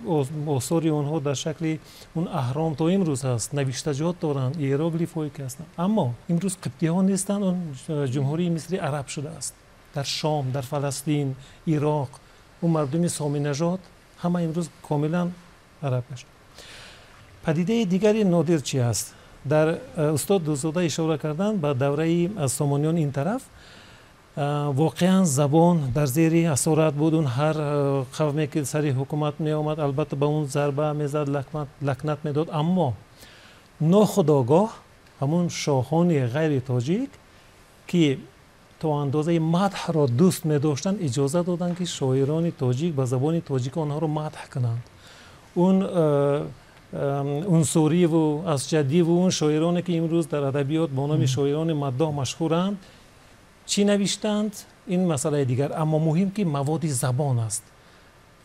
Он осори онҳо дар шакли он аҳром то имрӯз ҳаст, навиштаҷот доранд, иероглифҳое ки ҳастанд. Аммо имрӯз қибтиҳо нестанд, он ҷумҳурии Мисри араб шудааст. Дар Шом, дар Фаластин, Ироқ, он мардуми соминажод ҳама имрӯз комилан араб гаштанд. Падидаи дигари нодир чи аст? Дар устод Дӯстзода ишора карданд ба давраи аз Сомониён ин тараф, воқеан забон дар зери асорат буд. Он ҳар қавме ки сари ҳукумат меомад, албатта ба он зарба мезад, лакнат медод. Аммо нохудогоҳ ҳамун шоҳони ғайри тоҷик, ки то андозаи мадҳро дӯст медоштанд, иҷоза доданд, ки шоирони тоҷик ба забони тоҷик онҳоро мадҳ кунанд. Он унсуриву асҷадиву он шоироне ки имрӯз дар адабиёт бо номи шоирони маддоҳ машҳуранд, чӣ навиштанд, ин масъалаи дигар. Аммо муҳим ки маводи забон аст.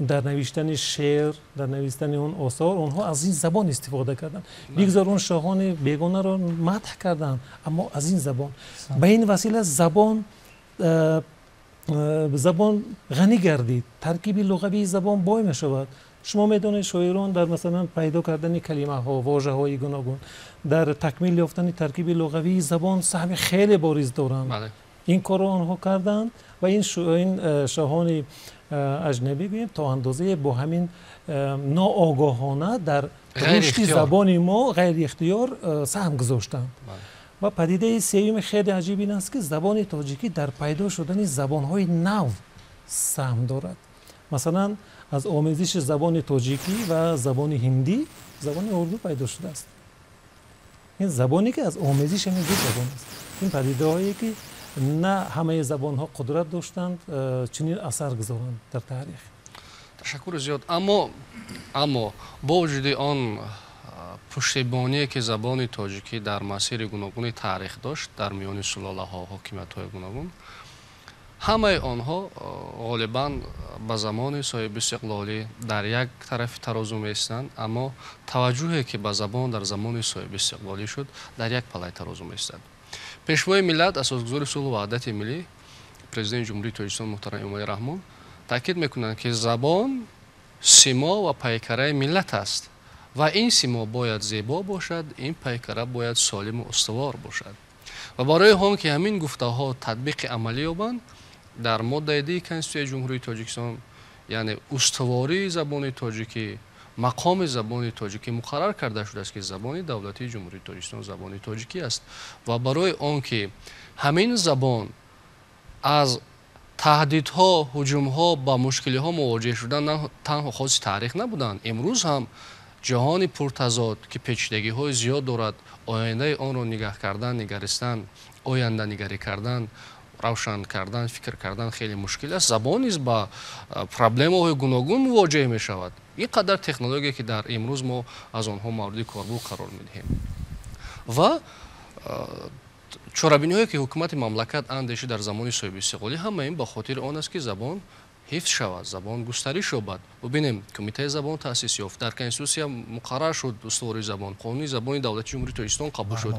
Дар навиштани шеър, дар навиштани он осор онҳо аз ин забон истифода карданд. Бигзор он шоҳони бегонаро мадҳ карданд, аммо аз ин забон. Ба ин васила забон ғанӣ гардид, таркиби луғавии забон бой мешавад. Шумо медонед, шоирон дар масалан пайдо кардани калимаҳо, вожаҳои гуногун, дар такмил ёфтани таркиби луғавии забон саҳми хеле бориз доранд. Ин корро онҳо карданд ва ин шоҳони аҷнабӣ, гӯем, то андозае бо ҳамин ноогоҳона дар рушди забони мо ғайриихтиёр саҳм гузоштанд. Ва падидаи сеюми хеле аҷиб ин аст, ки забони тоҷикӣ дар пайдо шудани забонҳои нав саҳм дорад. Масалан, аз омезиши забони тоҷикӣ ва забони ҳиндӣ забони урду пайдо шудааст. Ин забоне ки аз омезиши ҳамин ду забон аст. Ин падидаҳое ки на ҳамаи забонҳо қудрат доштанд чунин асар гузоранд дар таърих. Ташаккури зиёд. Аммо бо вуҷуди он пуштибоние ки забони тоҷикӣ дар масири гуногуни таърих дошт, дар миёни сулолаҳо, ҳокимиятҳои гуногун, ҳамаи онҳо ғолибан ба замони соҳибистиқлолӣ дар як тарафи тарозу меистанд, аммо таваҷҷӯҳе ки ба забон дар замони соҳибистиқлолӣ шуд, дар як палаи тарозу меистад. Пешвои миллат, асосгузори сулҳу ваҳдати миллӣ, президенти Ҷумҳурии Тоҷикистон муҳтарам Эмомалӣ Раҳмон таъкид мекунанд, ки забон симо ва пайкараи миллат аст ва ин симо бояд зебо бошад, ин пайкара бояд солиму устувор бошад. Ва барои он ки ҳамин гуфтаҳо татбиқи амалӣ ёбанд, дар моддаи 2 Конститутсияи Ҷумҳурии Тоҷикистон, яъне устувории забони тоҷикӣ, мақоми забони тоҷикӣ муқаррар карда шудааст, ки забони давлатии Ҷумҳурии Тоҷикистон забони тоҷикӣ аст. Ва барои он ки ҳамин забон аз таҳдидҳо, ҳуҷумҳо ба мушкилиҳо мувоҷеҳ шудан на танҳо хоси таърих набуданд, имрӯз ҳам ҷаҳони пуртазод, ки печидагиҳои зиёд дорад, ояндаи онро нигаҳ кардан, нигаристан, оянданигарӣ кардан, равшан кардан, фикр кардан хеле мушкил аст. Забон низ ба проблемаҳои гуногун мувоҷеҳ мешавад. Ин қадар технология, ки дар имрӯз мо аз онҳо мавриди корбурд қарор медиҳем. Ва чорабиниҳое, ки ҳукумати мамлакат андешид дар замони соҳибистиқлолӣ, ҳама ин ба хотири он аст, ки забон ҳифз шавад, забон густариш ёбад. Бубинем, кумитаи забон таъсис ёфт, дар конститутсия муқаррар шуд устувории забон, қонуни забони давлати Ҷумҳурии Тоҷикистон қабул шуд,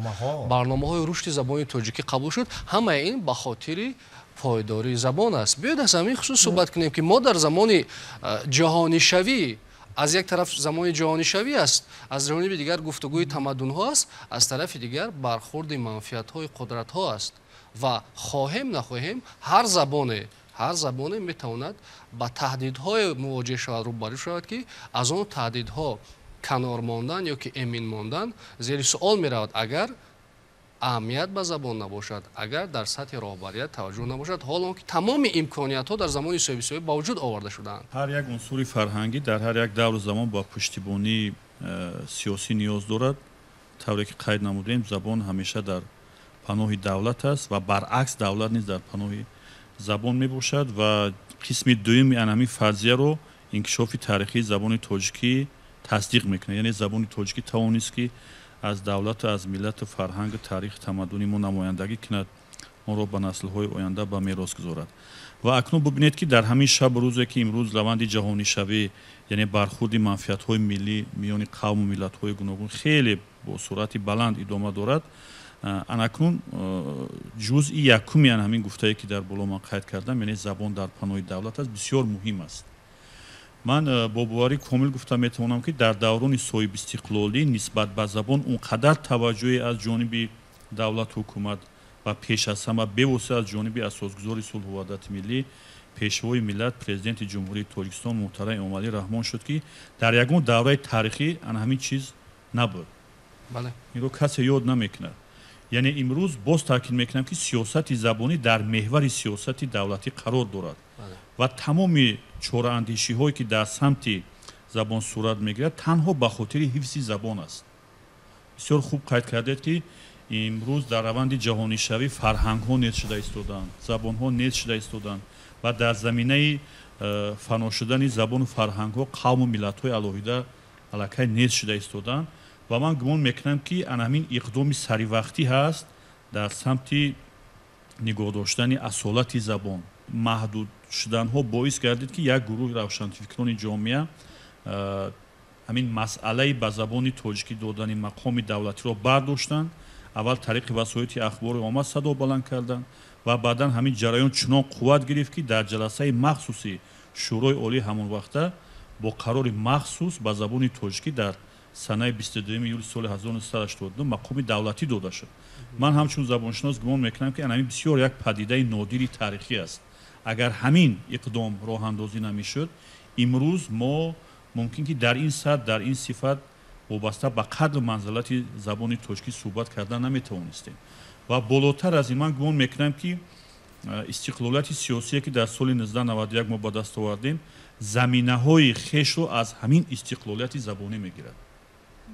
барномаҳои рушди забони тоҷикӣ қабул шуд. Ҳамаи ин ба хотири пойдории забон аст. Биёед аз ҳамин хусус суҳбат кунем, ки мо дар замони ҷаҳонишавӣ Аз як тараф замони ҷаҳонишавӣ аст, аз ҷониби дигар гуфтугӯи тамаддунҳо аст, аз тарафи дигар бархурди манфиатҳои қудратҳо аст ва хоҳем нахоҳем ҳар забоне метавонад ба таҳдидҳое мувоҷеҳ шавад, рӯбарӯ шавад, ки аз он таҳдидҳо канор мондан ё ки эмин мондан зери суол меравад, агар аҳамият ба забон набошад, агар дар сатҳи роҳбарият таваҷҷӯҳ набошад, ҳол он ки тамоми имкониятҳо дар замони соҳибистиқлолӣ ба вуҷуд оварда шудаанд. Ҳар як унсури фарҳангӣ дар ҳар як давру замон ба пуштибонии сиёсӣ ниёз дорад. Тавре ки қайд намудем, забон ҳамеша дар паноҳи давлат аст ва баръакс давлат низ дар паноҳи забон мебошад ва қисми дуюми ан ҳамин фарзияро инкишофи таърихии забони тоҷикӣ тасдиқ мекунад. Яъне забони тоҷикӣ тавонист, ки аз давлату аз миллату фарҳангу таърихи тамаддуни мо намояндагӣ кунад, онро ба наслҳои оянда ба мерос гузорад. Ва акнун бубинед, ки дар ҳамин шабу рӯзе, ки имрӯз раванди ҷаҳонишавӣ, яъне бархурди манфиатҳои миллӣ миёни қавму миллатҳои гуногун хеле бо суръати баланд идома дорад, анакнун ҷузъи якуми ан ҳамин гуфтае, ки дар боло ман қайд кардам, яъне забон дар паноҳи давлат аст, бисёр муҳим аст. Ман бо боварӣ комил гуфта метавонам, ки дар даврони соҳибистиқлолӣ нисбат ба забон он қадар таваҷҷӯҳе аз ҷониби давлату ҳукумат ва пеш аз ҳама бевосита аз ҷониби асосгузори сулҳу ваҳдати миллӣ, пешвои миллат, президенти Ҷумҳурии Тоҷикистон муҳтарам Эмомалӣ Раҳмон шуд, ки дар ягон давраи таърихӣ ан ҳамин чиз набуд. Инро касе ёд намекунад. Яъне имрӯз боз таъкид мекунам, ки сиёсати забонӣ дар меҳвари сиёсати давлатӣ қарор дорад ва тамоми чораандешиҳое, ки дар самти забон сурат мегирад, танҳо ба хотири ҳифзи забон аст. Бисёр хуб қайд кардед, ки имрӯз дар раванди ҷаҳонишавӣ фарҳангҳо нез шуда истодаанд, забонҳо нез шуда истодаанд ва дар заминаи фано шудани забону фарҳангҳо қавму миллатҳои алоҳида аллакай нез шуда истодаанд ва ман гумон мекунам, ки ан ҳамин иқдоми саривақтӣ ҳаст дар самти нигоҳ доштани асолати забон. Маҳдуд шуданҳо боис гардид, ки як гурӯҳи равшанфикрони ҷомеа ҳамин масъалаи ба забони тоҷикӣ додани мақоми давлатиро бардоштанд. Аввал тариқи васоити ахбори омма садо баланд карданд ва баъдан ҳамин ҷараён чунон қувват гирифт, ки дар ҷаласаи махсуси Шӯрои Олӣ ҳамон вақта бо қарори махсус ба забони тоҷикӣ дар санаи 22 июли соли 1982 мақоми давлатӣ дода шуд. Ман ҳамчун забоншинос гумон мекунам, ки ҳамин бисёр як падидаи нодири таърихӣ аст. Агар ҳамин иқдом роҳандозӣ намешуд, имрӯз мо мумкин ки дар ин сатҳ, дар ин сифат вобаста ба қадру манзилати забони тоҷикӣ суҳбат кардан наметавонистем. Ва болотар аз ин ман гумон мекунам, ки истиқлолияти сиёсие, ки дар соли 1991 мо ба даст овардем, заминаҳои хешро аз ҳамин истиқлолияти забонӣ мегирад.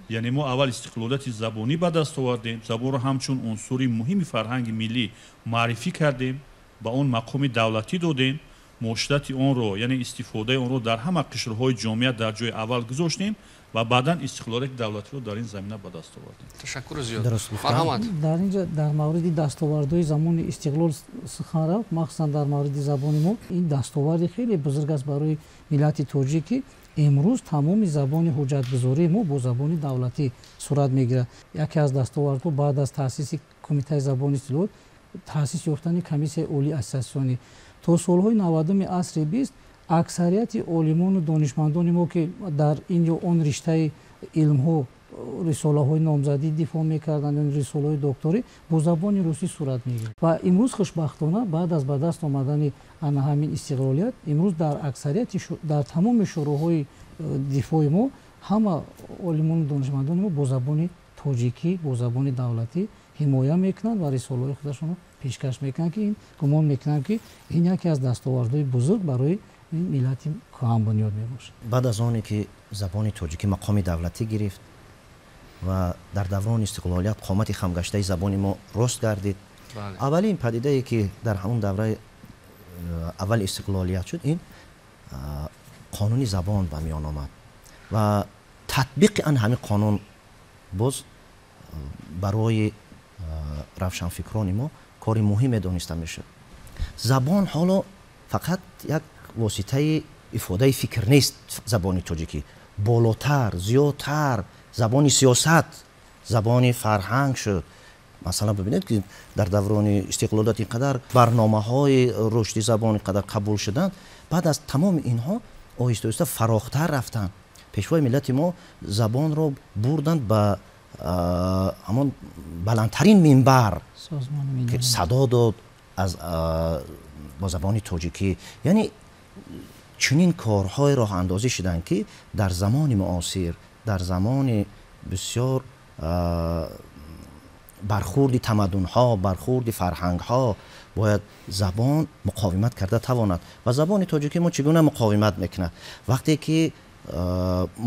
Яъне мо аввал истиқлолияти забонӣ ба даст овардем, забонро ҳамчун унсури муҳими фарҳанги миллӣ муаррифӣ кардем, ба он мақоми давлатӣ додем, муоширати онро, яъне истифодаи онро дар ҳама қишрҳои ҷомеа дар ҷои аввал гузоштем ва баъдан истиқлолияти давлатиро дар ин замина ба даст овардем. Ташаккур зиёд. Марҳамат. Дар инҷа дар мавриди дастовардҳои замони истиқлол сухан рафт, махсусан дар мавриди забони мо. Ин дастоварди хеле бузург аст барои миллати тоҷик, ки имрӯз тамоми забони ҳуҷҷатгузории мо бо забони давлатӣ сурат мегирад. Яке аз дастовардҳо баъд аз таъсиси Кумитаи забони истиқлол таъсис ёфтани Комиссияи олии ассотсиатсионӣ. То солҳои 90-уми асри 20 аксарияти олимону донишмандони мо, ки дар ин ё он риштаи илмҳо рисолаҳои номзадӣ дифоъ мекарданд ё рисолаҳои докторӣ, бо забони русӣ сурат мегирифт. Ва имрӯз хушбахтона баъд аз ба даст омадани ана ҳамин истиқлолият, имрӯз дар аксарияти дар тамоми шӯроҳои дифои мо ҳама олимону донишмандони мо бо забони тоҷикӣ, бо забони давлатӣ ҳимоя мекунанд ва рисолаҳои худашонро пешкаш мекунанд, ки ин гумон мекунам, ки ин яке аз дастовардҳои бузург барои миллати кӯҳанбунёд мебошад. Баъд аз оне ки забони тоҷикӣ мақоми давлатӣ гирифт ва дар даврони истиқлолият қомати хамгаштаи забони мо рост гардид, аввалин падидае ки дар ҳамон давраи аввали истиқлолият шуд, ин қонуни забон ба миён омад ва татбиқи ан ҳамин қонун боз барои равшанфикрони мо кори муҳиме дониста мешуд. Забон ҳоло фақат як воситаи ифодаи фикр нест. Забони тоҷикӣ болотар, зиёдтар забони сиёсат, забони фарҳанг шуд. Масалан, бибинед, ки дар даврони истиқлолият ин қадар барномаҳои рушди забон ин қадар қабул шуданд. Баъд аз тамоми инҳо оҳиста оҳиста фарохтар рафтанд. Пешвои миллати мо забонро бурданд ба ҳамон баландтарин минбар, ки садо дод аз бо забони тоҷикӣ. Яъне чунин корҳое роҳандозӣ шуданд, ки дар замони муосир, дар замони бисёр бархӯрди тамаддунҳо, бархӯрди фарҳангҳо бояд забон муқовимат карда тавонад. Ва забони тоҷикӣ мо чӣ гуна муқовимат мекунад? Вақте ки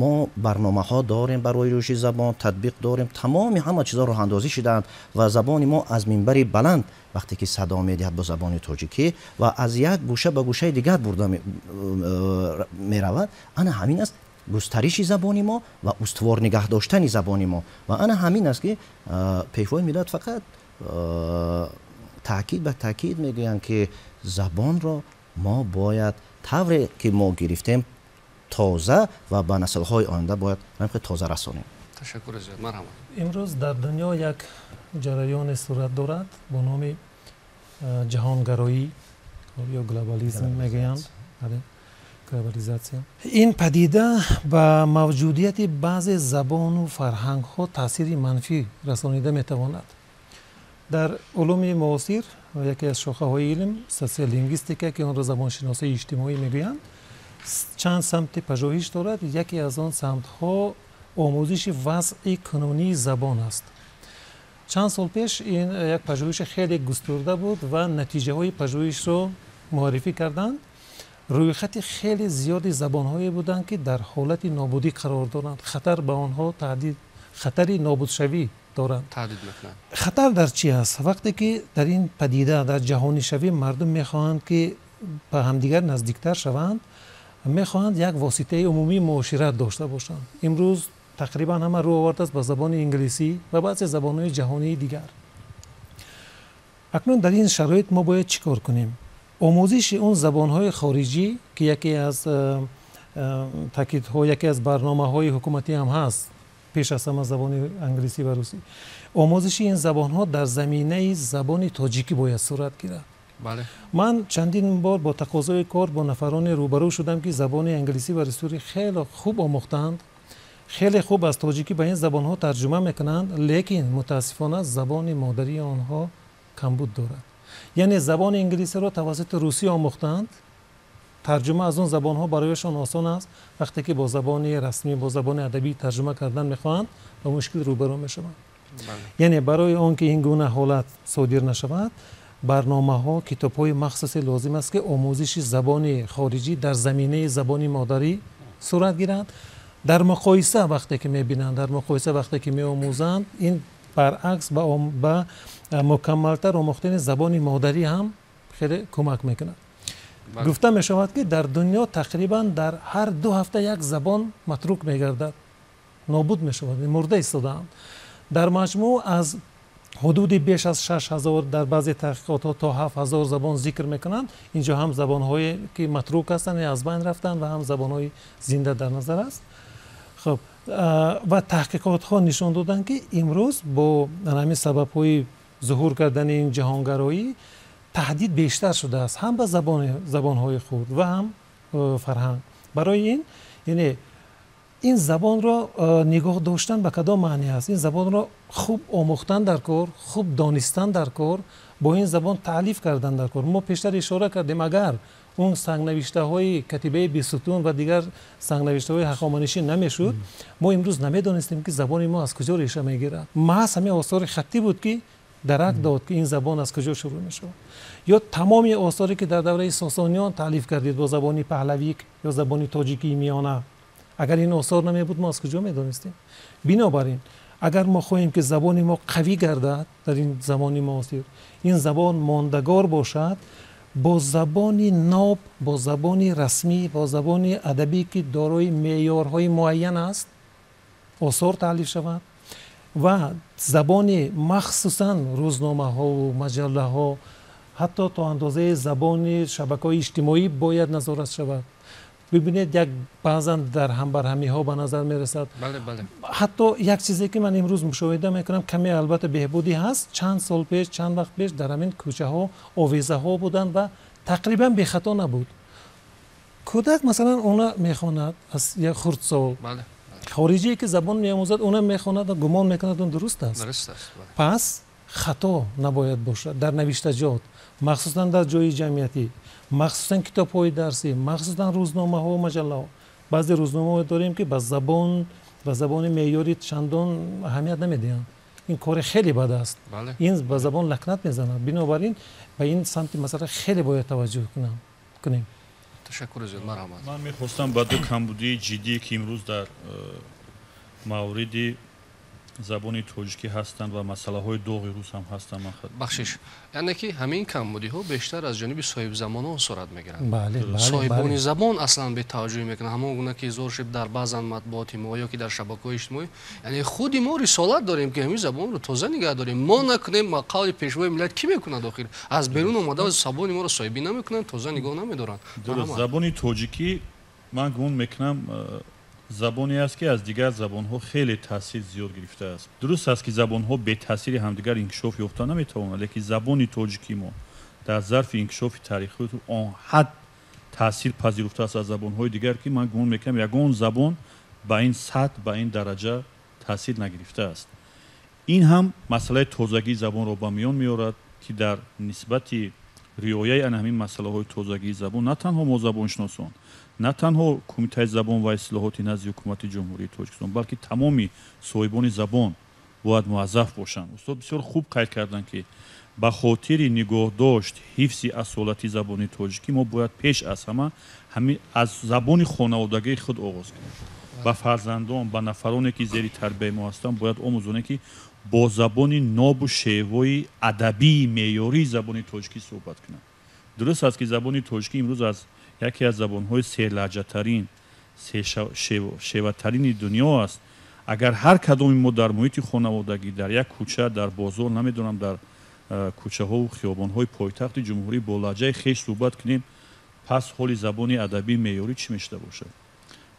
мо барномаҳо дорем барои рушди забон, татбиқ дорем, тамоми ҳама чизҳо роҳандозӣ шудаанд ва забони мо аз минбари баланд вақте ки садо медиҳад бо забони тоҷикӣ ва аз як гӯша ба гӯшаи дигар бурда меравад, ана ҳамин аст густариши забони мо ва устувор нигаҳ доштани забони мо. Ва ана ҳамин аст, ки пешвои миллат фақат таъкид ба таъкид мегӯянд, ки забонро мо бояд тавре ки мо гирифтем тоза ва ба наслҳои оянда бояд тоза расонем. Ташаккур зиёд, марҳамат. Имрӯз дар дунё як ҷараёне сурат дорад бо номи ҷаҳонгароӣ ё глобализм мегӯянд, глобализатсия. Ин падида ба мавҷудияти баъзе забону фарҳангҳо таъсири манфӣ расонида метавонад. Дар улуми муосир яке аз шохаҳои илм социолингвистика, ки онро забоншиносии иҷтимоӣ мегӯянд, чанд самти пажӯҳиш дорад. Яке аз он самтҳо омӯзиши вазъи кунунии забон аст. Чанд сол пеш ин як пажӯҳиши хеле густурда буд ва натиҷаҳои пажӯҳишро муаррифӣ карданд. Рӯйхати хеле зиёди забонҳое буданд, ки дар ҳолати нобудӣ қарор доранд, хатар ба онҳо таҳдид, хатари нобудшавӣ доранд. Хатар дар чӣ аст? Вақте ки дар ин падида, дар ҷаҳонишавӣ мардум мехоҳанд, ки ба ҳамдигар наздиктар шаванд, мехоҳанд як воситаи умумии муошират дошта бошанд. Имрӯз тақрибан ҳама рӯ овардааст ба забони инглисӣ ва баъзе забонҳои ҷаҳонии дигар. Акнун дар ин шароит мо бояд чӣ кор кунем? Омӯзиши он забонҳои хориҷӣ, ки яке аз таъкидҳо, яке аз барномаҳои ҳукуматӣ ҳам ҳаст, пеш аз ҳама забони англисӣ ва русӣ, омӯзиши ин забонҳо дар заминаи забони тоҷикӣ бояд сурат гирад. Ман чандин бор бо тақозои кор бо нафароне рӯбарӯ шудам, ки забони англисӣ ва русиро хеле хуб омӯхтаанд, хеле хуб аз тоҷикӣ ба ин забонҳо тарҷума мекунанд, лекин мутаассифона забони модарии онҳо камбуд дорад. Яъне забони инглисиро тавассути русӣ омӯхтаанд, тарҷума аз он забонҳо барояшон осон аст. Вақте ки бо забони расмӣ, бо забони адабӣ тарҷума кардан мехоҳанд, ба мушкил рӯбарӯ мешаванд. Яъне барои он ки ин гуна ҳолат содир нашавад, барномаҳо, китобҳои махсусе лозим аст, ки омӯзиши забони хориҷӣ дар заминаи забони модарӣ сурат гирад. Дар муқоиса вақте ки мебинанд, дар муқоиса вақте ки меомӯзанд, ин баръакс ба мукаммалтар омӯхтани забони модарӣ ҳам хеле кӯмак мекунад. Гуфта мешавад, ки дар дунё тақрибан дар ҳар 2 ҳафта як забон матрук мегардад, нобуд мешавад, мурда истодаанд. Дар маҷмӯъ аз ҳудуди беш аз 6000, дар баъзе таҳқиқотҳо то 7000 забон зикр мекунанд. Инҷо ҳам забонҳое ки матрук ҳастанд, аз байн рафтанд, ва ҳам забонҳои зинда дар назар аст. Хуб, ва таҳқиқотҳо нишон доданд, ки имрӯз бо ҳамин сабабҳои зуҳур кардани ин ҷаҳонгароӣ таҳдид бештар шудааст ҳам ба забонҳои хурд ва ҳам фарҳанг. Барои ин, яъне ин забонро нигоҳ доштан ба кадом маъне аст? Ин забонро хуб омӯхтан дар кор, хуб донистан дар кор, бо ин забон таълиф кардан дар кор. Мо пештар ишора кардем, агар он сангнавиштаҳои катибаи Бесутун ва дигар сангнавиштаҳои ҳахоманишӣ намешуд, мо имрӯз намедонистем, ки забони мо аз куҷо реша мегирад. Маҳз ҳамин осори хаттӣ буд, ки дарак дод, ки ин забон аз куҷо шурӯъ мешавад. Ё тамоми осоре ки дар давраи сосониён таълиф кардид бо забони паҳлавик ё забони тоҷикии миёна, агар ин осор намебуд, мо аз куҷо медонистем? Бинобар ин, агар мо хоҳем, ки забони мо қавӣ гардад дар ин замони муосир, ин забон мондагор бошад, бо забони ноб, бо забони расмӣ, бо забони адабӣ, ки дорои меъёрҳои муайян аст, осор таълиф шавад ва забони махсусан рӯзномаҳову маҷаллаҳо, ҳатто то андозаи забони шабакаҳои иҷтимоӣ бояд назорат шавад. Бибинед, як баъзан дар ҳамбарҳамиҳо ба назар мерасад. Ҳатто як чизе ки ман имрӯз мушоҳида мекунам, каме албатта беҳбудӣ ҳаст. Чанд сол пеш, чанд вақт пеш дар ҳамин кӯчаҳо овезаҳо буданд ва тақрибан бехато набуд. Кӯдак масалан она мехонад аз як хурдсол. Хориҷие ки забон меомӯзад, она мехонад ва гумон мекунад, он дуруст аст. Пас хато набояд бошад дар навиштаҷот, махсусан дар ҷои ҷамъиятӣ, махсусан китобҳои дарсӣ, махсусан рӯзномаҳо ва маҷаллаҳо. Баъзе рӯзномаҳо дорем, ки ба забон, ба забони меъёрӣ чандон аҳамият намедиҳанд. Ин кори хеле бад аст, ин ба забон лакнат мезанад. Бинобар ин ба ин самти масъала хеле бояд таваҷҷӯҳ кунем. Ташаккури зиёд, марҳамат. Ман мехостам ба ду камбудии ҷиддие, ки имрӯз дар мавриди забони тоҷикӣ ҳастанд ва масъалаҳои доғи рӯз ҳам ҳастанд. Бахшиш, яъне ки ҳамин камбудиҳо бештар аз ҷониби соҳибзамонон сурат мегиранд. Соҳибони забон аслан бетаваҷҷӯҳӣ мекунанд, ҳамон гуна ки изҳор шуд дар баъзан матбуоти мо ё ки дар шабакаҳои иҷтимоӣ. Яъне худи мо рисолат дорем, ки ҳамин забонро тоза нигаҳ дорем. Мо накунем, қавли пешвои миллат кӣ мекунад? Охир аз берун омада забони моро соҳибӣ намекунанд, тоза нигоҳ намедоранд. Дуруст, забони тоҷикӣ ман гумон мекунам забоне аст, ки аз дигар забонҳо хеле таъсир зиёд гирифтааст. Дуруст аст, ки забонҳо бетаъсири ҳамдигар инкишоф ёфта наметавонанд, лекин забони тоҷикии мо дар зарфи инкишофи таърихии он ҳад таъсир пазируфтааст аз забонҳои дигар, ки ман гумон мекунам ягон забон ба ин сатҳ, ба ин дараҷа таъсир нагирифтааст. Ин ҳам масъалаи тозагии забонро ба миён меорад, ки дар нисбати риояи ана ҳамин масъалаҳои тозагии забон на танҳо мо забоншиносон, на танҳо Кумитаи забон ва ислоҳоти назди Ҳукумати Ҷумҳурии Тоҷикистон, балки тамоми соҳибони забон бояд муаззаф бошанд. Устод бисёр хуб қайд карданд, ки ба хотири нигоҳдошт, ҳифзи асолати забони тоҷикӣ мо бояд пеш аз ҳама аз забони хонаводагии худ оғоз кунем. Ба фарзандон, ба нафароне, ки зери тарбияи мо ҳастанд, бояд омӯзонем, ки бо забони нобу шевои адабии меъёрии забони тоҷикӣ суҳбат кунанд. Дуруст аст, ки забони тоҷикӣ имрӯз аз яке аз забонҳои серлаҳҷатарин, сешеватарини дунё аст. Агар ҳар кадоми мо дар муҳити хонаводагӣ, дар як кӯча, дар бозор, намедонам, дар кӯчаҳову хиёбонҳои пойтахти ҷумҳурӣ бо лаҳҷаи хеш суҳбат кунем, пас ҳоли забони адабии меъёрӣ чӣ мешуда бошад?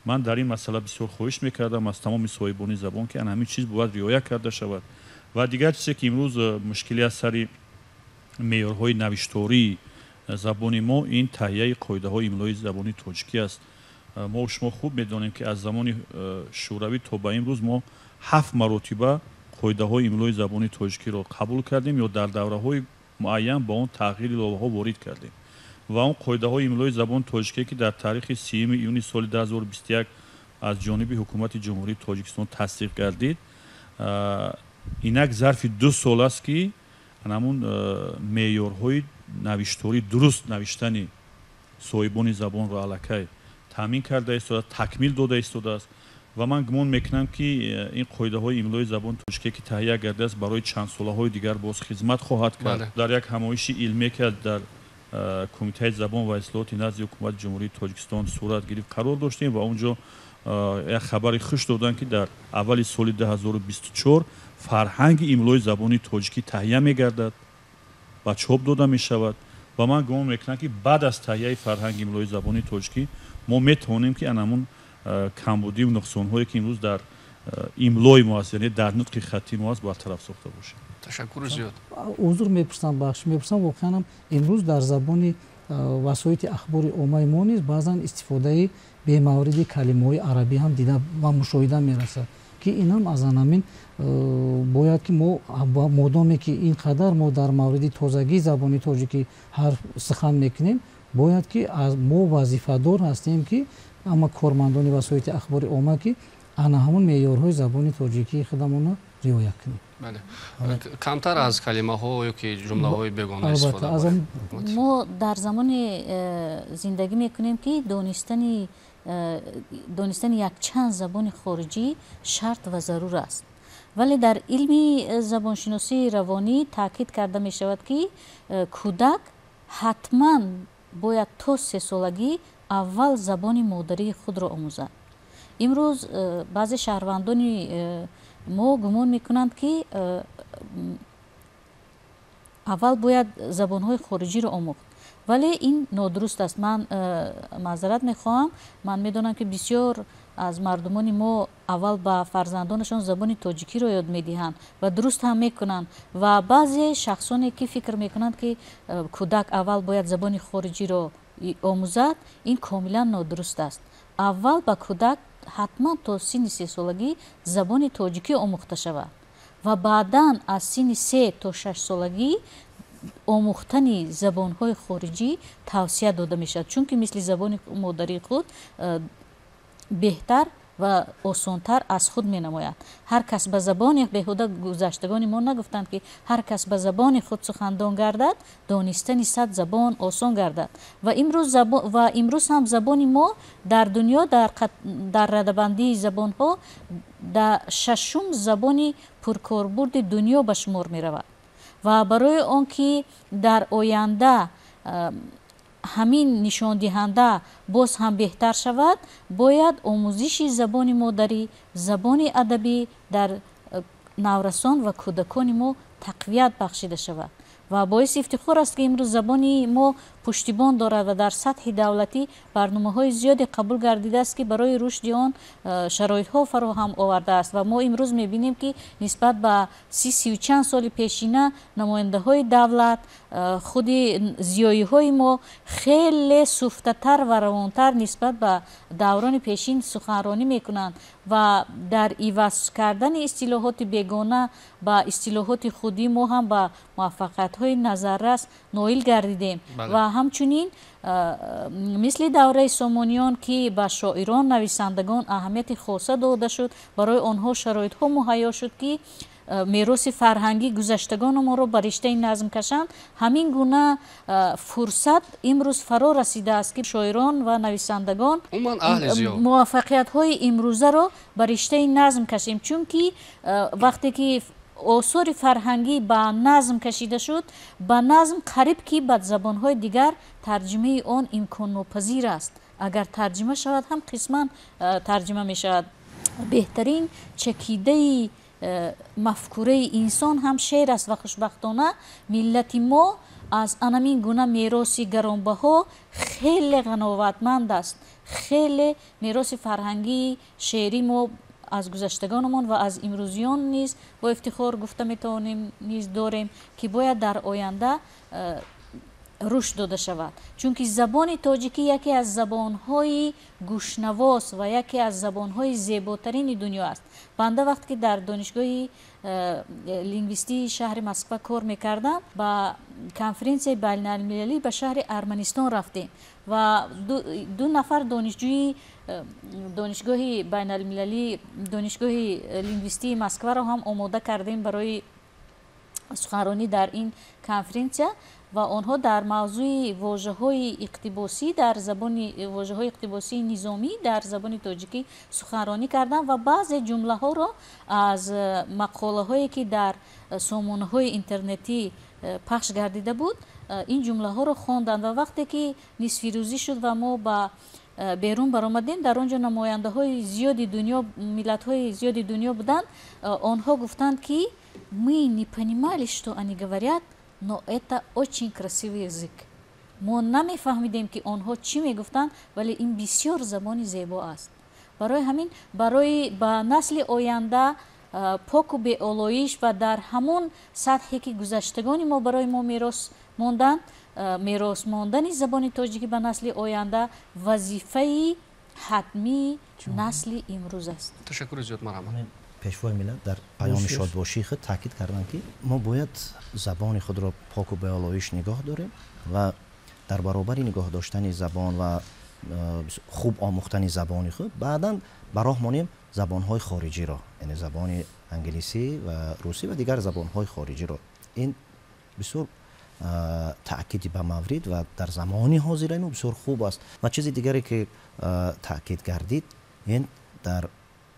Ман дар ин масъала бисёр хоҳиш мекардам аз тамоми соҳибони забон, ки ана ҳамин чиз бояд риоя карда шавад. Ва дигар чизе, ки имрӯз мушкилӣ аз сари меъёрҳои навиштории забони мо, ин таҳияи қоидаҳои имлои забони тоҷикӣ аст. Мо шумо хуб медонем, ки аз замони шӯравӣ то ба имрӯз мо 7 маротиба қоидаҳои имлои забони тоҷикиро қабул кардем ё дар давраҳои муайян ба он тағйири иловаҳо ворид кардем. Ва он қоидаҳои имлои забони тоҷикие, ки дар таърихи 30 июни соли 2021 аз ҷониби Ҳукумати Ҷумҳурии Тоҷикистон тасдиқ гардид, инак зарфи 2 сол аст, ки ҳамун меъёрҳои навишторӣ, дуруст навиштани соҳибони забонро аллакай таъмин карда истодааст, такмил дода истодааст. Ва ман гумон мекунам, ки ин қоидаҳои имлои забони тоҷикие, ки таҳия гардидааст, барои чанд солаҳои дигар боз хизмат хоҳад кард. Дар як ҳамоиши илмие, ки дар Кумитаи забон ва ислоҳоти назди Ҳукумати Ҷумҳурии Тоҷикистон сурат гирифт, қарор доштем ва онҷо як хабари хуш доданд, ки дар аввали соли 2024 фарҳанги имлои забони тоҷикӣ таҳия мегардад, ба чоп дода мешавад. Ва ман гумон мекунам, ки баъд аз таҳияи фарҳанги имлои забони тоҷикӣ мо метавонем, ки анамун камбудию нуқсонҳое, ки имрӯз дар имлои мо аст, яъне дар нутқи хаттии мо аст, бартараф сохта бошем. Ташаккури зиёд. Узр мепурсам, бахш мепурсам, воқеан имрӯз дар забони васоити ахбори оммаи мо низ баъзан истифодаи бемавриди калимаҳои арабӣ ҳам дида ва мушоҳида мерасад, ки ин ҳам аз ҳамин бояд, ки мо модоме ки ин қадар мо дар мавриди тозагии забони тоҷикӣ ҳарф сухан мекунем, бояд ки мо вазифадор ҳастем, ки ама кормандони васоити ахбори омма, ки ана ҳамон меъёрҳои забони тоҷикии худамонро риоя кунем. Бале, камтар аз калимаҳо ё ки ҷумлаҳои бегона истифода барем. Мо дар замоне зиндагӣ мекунем, ки донистани якчанд забони хориҷӣ шарт ва зарур аст. Вале дар илми забоншиносии равонӣ таъкид карда мешавад, ки кӯдак ҳатман бояд то 3 солагӣ аввал забони модарии худро омӯзад. Имрӯз баъзе шаҳрвандони мо гумон мекунанд, ки аввал бояд забонҳои хориҷиро омӯхт, вале ин нодуруст аст. Ман маъзарат мехоҳам, ман медонам, ки бисёр аз мардумони мо аввал ба фарзандонашон забони тоҷикиро ёд медиҳанд ва дуруст ҳам мекунанд. Ва баъзе шахсоне, ки фикр мекунанд, ки кӯдак аввал бояд забони хориҷиро омӯзад, ин комилан нодуруст аст. Аввал ба кӯдак ҳатман то синни 3-солагӣ забони тоҷикӣ омӯхта шавад ва баъдан аз синни 3 то 6-солагӣ омӯхтани забонҳои хориҷӣ тавсия дода мешавад, чунки мисли забони модарии худ беҳтар ва осонтар аз худ менамояд. Ҳар кас ба забони беҳуда гузаштагони мо нагуфтанд, ки ҳар кас ба забони худ сухандон гардад, донистани 100 забон осон гардад. Ва имрӯз ҳам забони мо дар дунё дар радабандии забонҳо дар 6-ум забони пуркорбурди дунё ба шумор меравад. Ва барои он ки дар оянда ҳамин нишондиҳанда боз ҳам беҳтар шавад, бояд омӯзиши забони модарӣ, забони адабӣ дар наврасон ва кӯдакони мо тақвият бахшида шавад. Ва боиси ифтихор аст, ки имрӯз забони мо пуштибон дорад ва дар сатҳи давлатӣ барномаҳои зиёде қабул гардидааст, ки барои рушди он шароитҳо фароҳам овардааст. Ва мо имрӯз мебинем, ки нисбат ба 30 чанд соли пешина намояндаҳои давлат, худи зиёиҳои мо хеле суфтатар ва равонтар нисбат ба даврони пешин суханронӣ мекунанд ва дар иваз кардани истилоҳоти бегона ба истилоҳоти худӣ мо ҳам ба муваффақиятҳои назаррас ноил гардидем. Ва ҳамчунин мисли давраи сомониён, ки ба шоирон, нависандагон аҳамияти хоса дода шуд, барои онҳо шароитҳо муҳайё шуд, ки мероси фарҳангӣ гузаштагонамонро ба риштаи назм кашанд. Ҳамин гуна фурсат имрӯз фаро расидааст, ки шоирон ва нависандагон муваффақиятҳои имрӯзаро ба риштаи назм кашем, чунки вақте ки осори фарҳангӣ ба назм кашида шуд, ба назм қариб ки ба забонҳои дигар тарҷумаи он имконнопазир аст. Агар тарҷума шавад ҳам қисман тарҷума мешавад. Беҳтарин чакидаи мафкураи инсон ҳам шеър аст ва хушбахтона миллати мо аз анамин гуна мероси гаронбаҳо хеле ғановатманд аст. Хеле мероси фарҳангии шеърӣ мо аз гузаштагонамон ва аз имрӯзиён низ бо ифтихор гуфта метавонем, низ дорем, ки бояд дар оянда рушд дода шавад, чунки забони тоҷикӣ яке аз забонҳои гӯшнавоз ва яке аз забонҳои зеботарини дунё аст. Банда вақте ки дар донишгоҳи лингвистии шаҳри Москва кор мекардам, ба конференсияи байналмилалӣ ба шаҳри Арманистон рафтем ва ду нафар донишҷӯи донишгоҳи байналмилалӣ, донишгоҳи лингвистии Москваро ҳам омода кардем барои суханронӣ дар ин конференсия ва онҳо дар мавзӯи вожаҳои иқтибосӣ дар забони вожаҳои иқтибосии низомӣ дар забони тоҷикӣ суханронӣ карданд ва баъзе ҷумлаҳоро аз мақолаҳое ки дар сомонаҳои интернетӣ пахш гардида буд, ин ҷумлаҳоро хонданд. Ва вақте ки нисфирӯзӣ шуд ва мо ба берун баромадем, дар он ҷо намояндаҳои зиёди дунё, миллатҳои зиёди дунё буданд. Онҳо гуфтанд, ки мы не понимали, что они говорят, но это очень красивый язык. Мо намефаҳмидем, ки онҳо чӣ мегуфтанд, вале ин бисёр забони зебо аст. Барои ҳамин, барои ба насли оянда поку беолоиш ва дар ҳамон сатҳе ки гузаштагони мо барои мо мерос монданд, мерос мондани забони тоҷикӣ ба насли оянда вазифаи ҳатмии насли имрӯз аст. Ташаккури зиёд, марҳамат. Пешвои миллат дар паёми шодбошии худ таъкид карданд, ки мо бояд забони худро поку беолоиш нигоҳ дорем ва дар баробари нигоҳ доштани забон ва хуб омӯхтани забони худ баъдан ба роҳ монем забонҳои хориҷиро, яъне забони англисӣ ва русӣ ва дигар забонҳои хориҷиро. Ин бисёр таъкиди ба маврид ва дар замони ҳозираи мо бисёр хуб аст. Ва чизи дигаре ки таъкид гардид, ин дар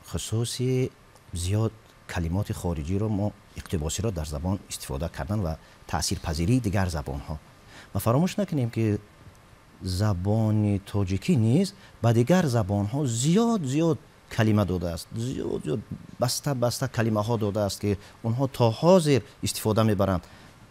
хусуси зиёд калимоти хориҷиро мо иқтибосиро дар забон истифода кардан ва таъсирпазирии дигар забонҳо. Ва фаромӯш накунем, ки забони тоҷикӣ низ ба дигар забонҳо зиёд зиёд калима додааст, зиёд зиёд баста баста калимаҳо додааст, ки онҳо то ҳозир истифода мебаранд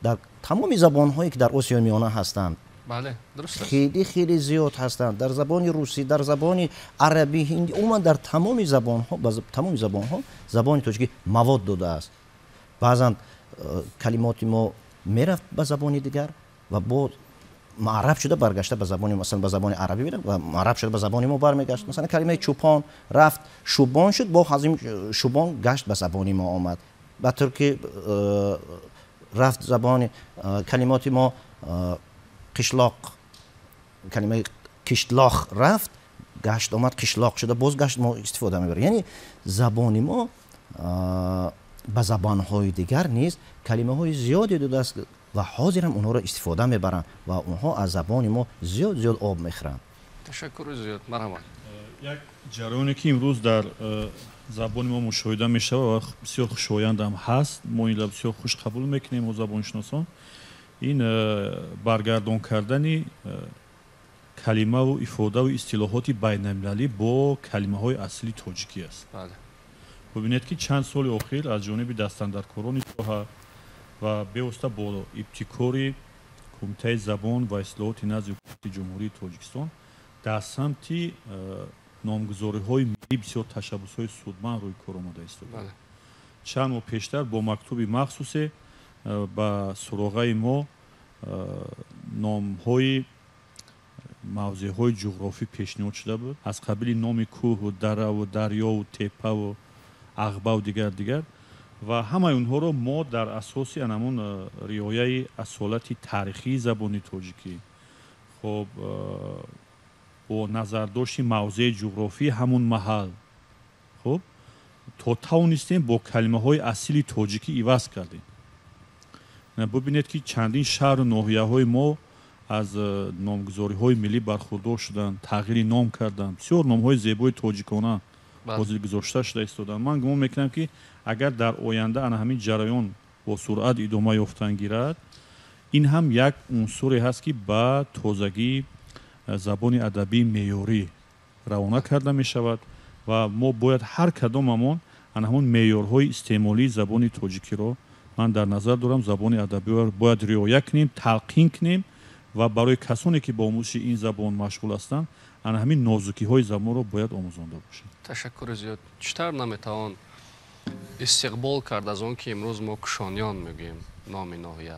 дар тамоми забонҳое ки дар Осиёи Миёна ҳастанд. Бале, дуруст аст. Хеле хеле зиёд ҳастанд дар забони русӣ, дар забони арабӣ, ҳиндӣ, умуман дар тамоми забонҳо, ба тамоми забонҳо забони тоҷикӣ мавод додааст. Баъзан калимоти мо мерафт ба забони дигар ва бо معرب شده برگشته به زبان، مثلا به زبان عربی میره و معرب شده به زبان ما برمیگشت. مثلا کلمه چوپان رفت شوبان شد، با هزیم شوبان گشت به زبان ما آمد. به ترکی رفت زبان کلمات ما قشلاق، کلمه کشتلاخ رفت گشت آمد قشلاق شده، باز گشت ما استفاده میبریم. یعنی زبان ما به زبانهای دیگر نیز کلمه های زیادی داده است و حاضر هم اونها را استفاده میبرند و اونها از زبان ما زیاد زیاد آب میخورند. تشکر زیاد. مرحبا. یک جریانی که امروز در زبان ما مشاهده میشود و بسیار خوشایند هم هست، ما این را بسیار خوش قبول میکنیم و زبانشناسان، این برگردان کردن کلمه و افاده و اصطلاحات بین المللی با کلمه های اصلی تاجیکی است. بله. ببینید که چند سال اخیر از جانب دستاندرکاران ساحه و بیوسته با ابتکار کمیته زبان و اصلاحات نزد حکومت جمهوری تاجیکستان در سمت نامگذاری‌های ملی بسیار تشبث‌های سودمند روی کار آمده است. بله. چند ماه پیشتر با مکتوب مخصوص به سراغه ما نام‌های موضع‌های جغرافی پیشنهاد شده بود، از قبیل نام کوه و دره و دریا و تپه و عقبه و دیگر دیگر، و همه اونها رو ما در اساس همون رعایت اصالت تاریخی زبان تاجیکی، خب با نظرداشت موضع جغرافی همون محل، خب تا توانستیم با کلمه های اصیل تاجیکی عوض کردیم. ببینید که چندین شهر و ناحیه های ما از نامگذاری های ملی برخوردار شدند، تغییر نام کردند، بسیار نام های زیبای تاجیکانه حاضر گذاشته شده ایستادند. من گمان میکنم که اگر در آینده ان همین جریان با سرعت ادامه یافتن گیرد، این هم یک عنصری هست که به تازگی زبان ادبی معیاری روانه کرده می شود و ما باید هر کداممون ان همون معیارهای استعمالی زبان تاجیکی را من در نظر دارم، زبان ادبی را باید رعایت کنیم، تلقین کنیم و برای کسانی که با آموزش این زبان مشغول هستند ان همین نازکی های زبان را باید آموزانده باشیم. تشکر زیاد. چطور نمیتوان استقبال کرد از آن که امروز ما کشانیان میگیم نام ناحیه،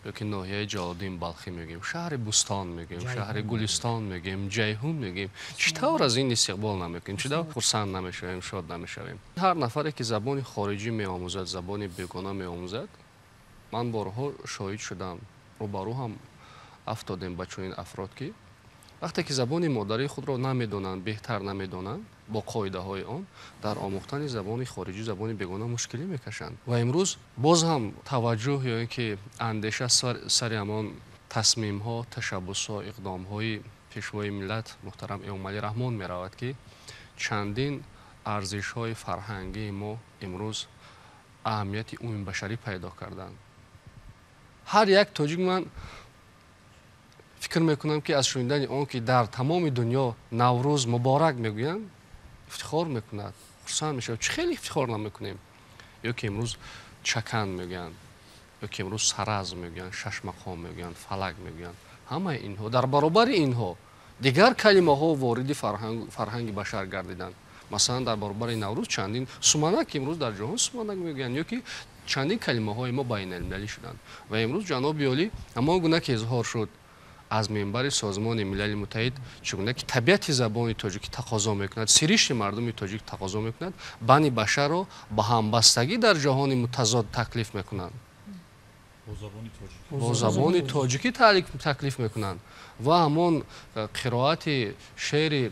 یا که ناحیه جلالدین بلخی میگیم، شهر بوستان میگیم، شهر گلستان میگیم، جیحون میگیم، چطور از این استقبال نمیکنیم؟ چطور خرسند نمیشویم، شاد نمیشویم؟ هر نفری که زبان خارجی میآموزد، زبان بیگانه میآموزد، من بارها شاهد شدم، روبرو هم افتادیم با چنین افراد که وقتی که زبان مادری خود را نمیدانند، بهتر نمیدانند، با قاعده های آن در آموختن زبان خارجی، زبان بیگانه مشکلی میکشند. و امروز باز هم توجه یا اینکه اندیشه سر همان تصمیم ها، تشبث ها، اقدام های پیشوای ملت محترم امامعلی رحمان میرود که چندین ارزش های فرهنگی ما امروز اهمیت عمومی بشری پیدا کردند. هر یک تاجیک من فکر میکنم که از شنیدن آن که در تمام دنیا نوروز مبارک میگویند افتخار میکند، خرسند میشود. چه خیلی افتخار نمیکنیم. یا که امروز چکن میگویند، یا که امروز سرز میگویند، شش مقام میگویند، فلک میگویند، همه اینها در برابر اینها دیگر کلمه ها وارد فرهنگ بشر گردیدند. مثلا در برابر نوروز چندین سمنک امروز در جهان سمنک میگویند، یا که چندین کلمه های ما بین المللی شدند. و امروز جناب عالی همان گونه که اظهار شد از منبر سازمان ملل متحد، چگونه که طبیعت زبان تاجیکی تقاضا میکند، سرشت مردم تاجیک تقاضا میکند، بنی بشر را به همبستگی در جهان متضاد تکلیف میکنند، با زبان تاجیکی تکلیف میکنند. و همان قرائت شعر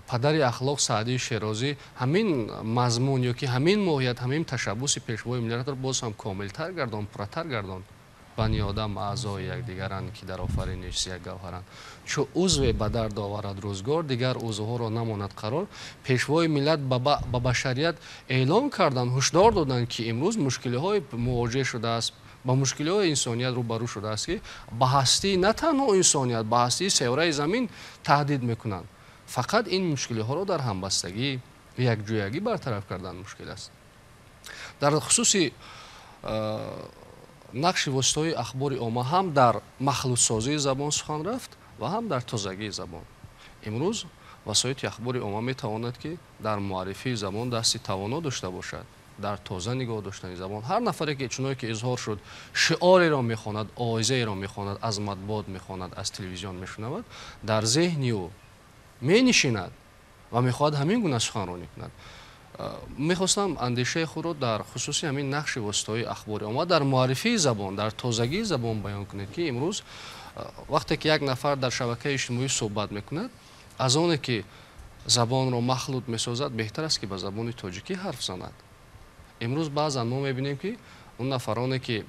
پدر اخلاق سعدی شیرازی همین مضمون یا که همین ماهیت، همین تشبث پیشوای ملت را باز هم کاملتر گردان، پرتر گردان. بنی آدم اعضای یکدیگرند که در آفرینش یک گوهرند، چو عضو به درد آورد روزگار، دیگر عضوها را نماند قرار. پیشوای ملت به بشریت اعلام کردند، هشدار دادند که امروز مشکلی های مواجه شده است، با مشکلی های انسانیت روبرو شده است که به هستی نه تنها انسانیت، به هستی سیاره زمین تهدید میکنند. فقط این مشکلی ها را در همبستگی، یک جویگی برطرف کردن مشکل است. در خصوص نقش واسطه‌های اخبار عامه هم در مخلوط سازی زبان سخن رفت و هم در تازگی زبان. امروز وسایل اخبار عامه میتواند که در معرفی زبان دست توانا داشته باشد. дар тоза нигоҳ доштани забон. Ҳар нафаре ки чуное ки изҳор шуд, шиореро мехонад, овозаеро мехонад, аз матбуот мехонад, аз телевизион мешунавад, дар зеҳни ӯ менишинад ва мехоҳад ҳамин гуна суханронӣ кунад. Мехостам андешаи худро дар хусуси ҳамин нақши воситаҳои ахбори омма дар муаррифии забон, дар тозагии забон баён кунед, ки имрӯз вақте ки як нафар дар шабакаи иҷтимоӣ суҳбат мекунад, аз оне ки забонро махлут месозад, беҳтар аст ки ба забони тоҷикӣ ҳарф занад. Имрӯз баъзан мо мебинем, ки он нафароне ки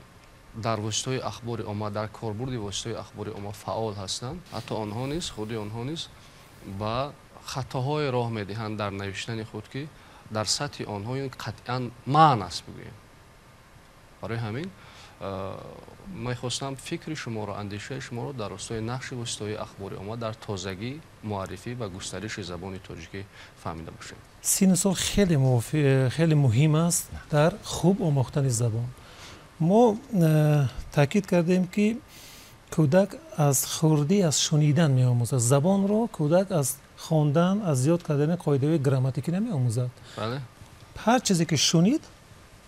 дар воситаҳои ахбори омма, дар корбурди воситаҳои ахбори омма фаъол ҳастанд, ҳатто онҳо низ, худи онҳо низ ба хатоҳое роҳ медиҳанд дар навиштани худ, ки дар сатҳи онҳо ин қатъиян маън аст бигӯем. Барои ҳамин мехостам фикри шуморо, андешаи шуморо дар ростои нақши воситаҳои ахбори омма дар тозагӣ, муаррифӣ ва густариши забони тоҷикӣ фаҳмида бошем. Синну сол хеле муҳим аст дар хуб омӯхтани забон. Мо таъкид кардем, ки кӯдак аз хурдӣ аз шунидан меомӯзад. Забонро кӯдак аз хондан, аз зиёд кардани қоидаҳои грамматикӣ намеомӯзад. Ҳар чизе ки шунид,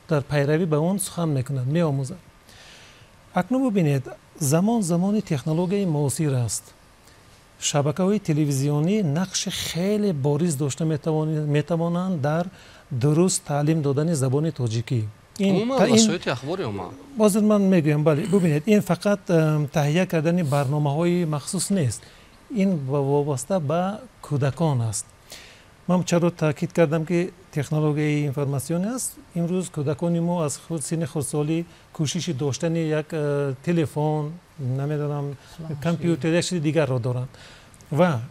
дар пайравӣ ба он сухан мекунад, меомӯзад. Акнун бубинед, замон замони технологияи муосир аст. Шабакаҳои телевизионӣ нақши хеле бориз дошта метавонанд дар дуруст таълим додани забони тоҷикӣ. Умуман васоити ахбори омма. Ҳозир ман мегӯям, бале, бубинед, ин фақат таҳия кардани барномаҳои махсус нест, ин вобаста ба кӯдакон аст. Ман чаро таъкид кардам, ки технологияи информатсионӣ аст? Имрӯз кӯдакони мо аз синни хурдсолӣ кӯшиши доштани як телефон, намедонам, компютер, як чизи дигарро доранд. Ва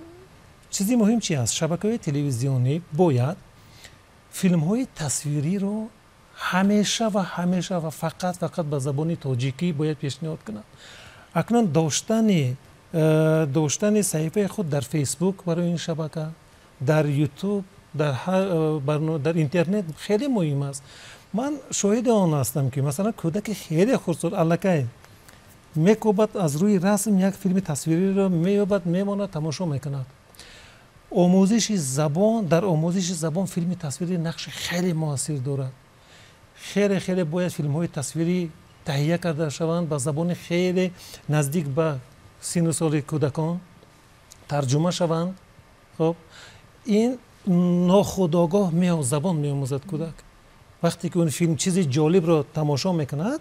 чизи муҳим чи аст? Шабакаҳои телевизионӣ бояд филмҳои тасвириро ҳамеша ва ҳамеша ва фақат ба забони тоҷикӣ бояд пешниҳод кунанд. Акнун доштани саҳифаи худ дар Фейсбук барои ин шабака, дар Ютуб, дар интернет хеле муҳим аст. Ман шоҳиди он ҳастам, ки масалан кӯдаки хеле хурдсол аллакай мекӯбад, аз рӯи расм як филми тасвириро меёбад, мемонад, тамошо мекунад. Омӯзиши забон, дар омӯзиши забон филми тасвирӣ нақши хеле муассир дорад. Хеле хеле бояд филмҳои тасвирӣ таҳия карда шаванд ба забони хеле наздик ба синну соли кӯдакон, тарҷума шаванд. Хоб, ин нохудогоҳ забон меомӯзад кӯдак. Вақте ки он филм чизи ҷолибро тамошо мекунад,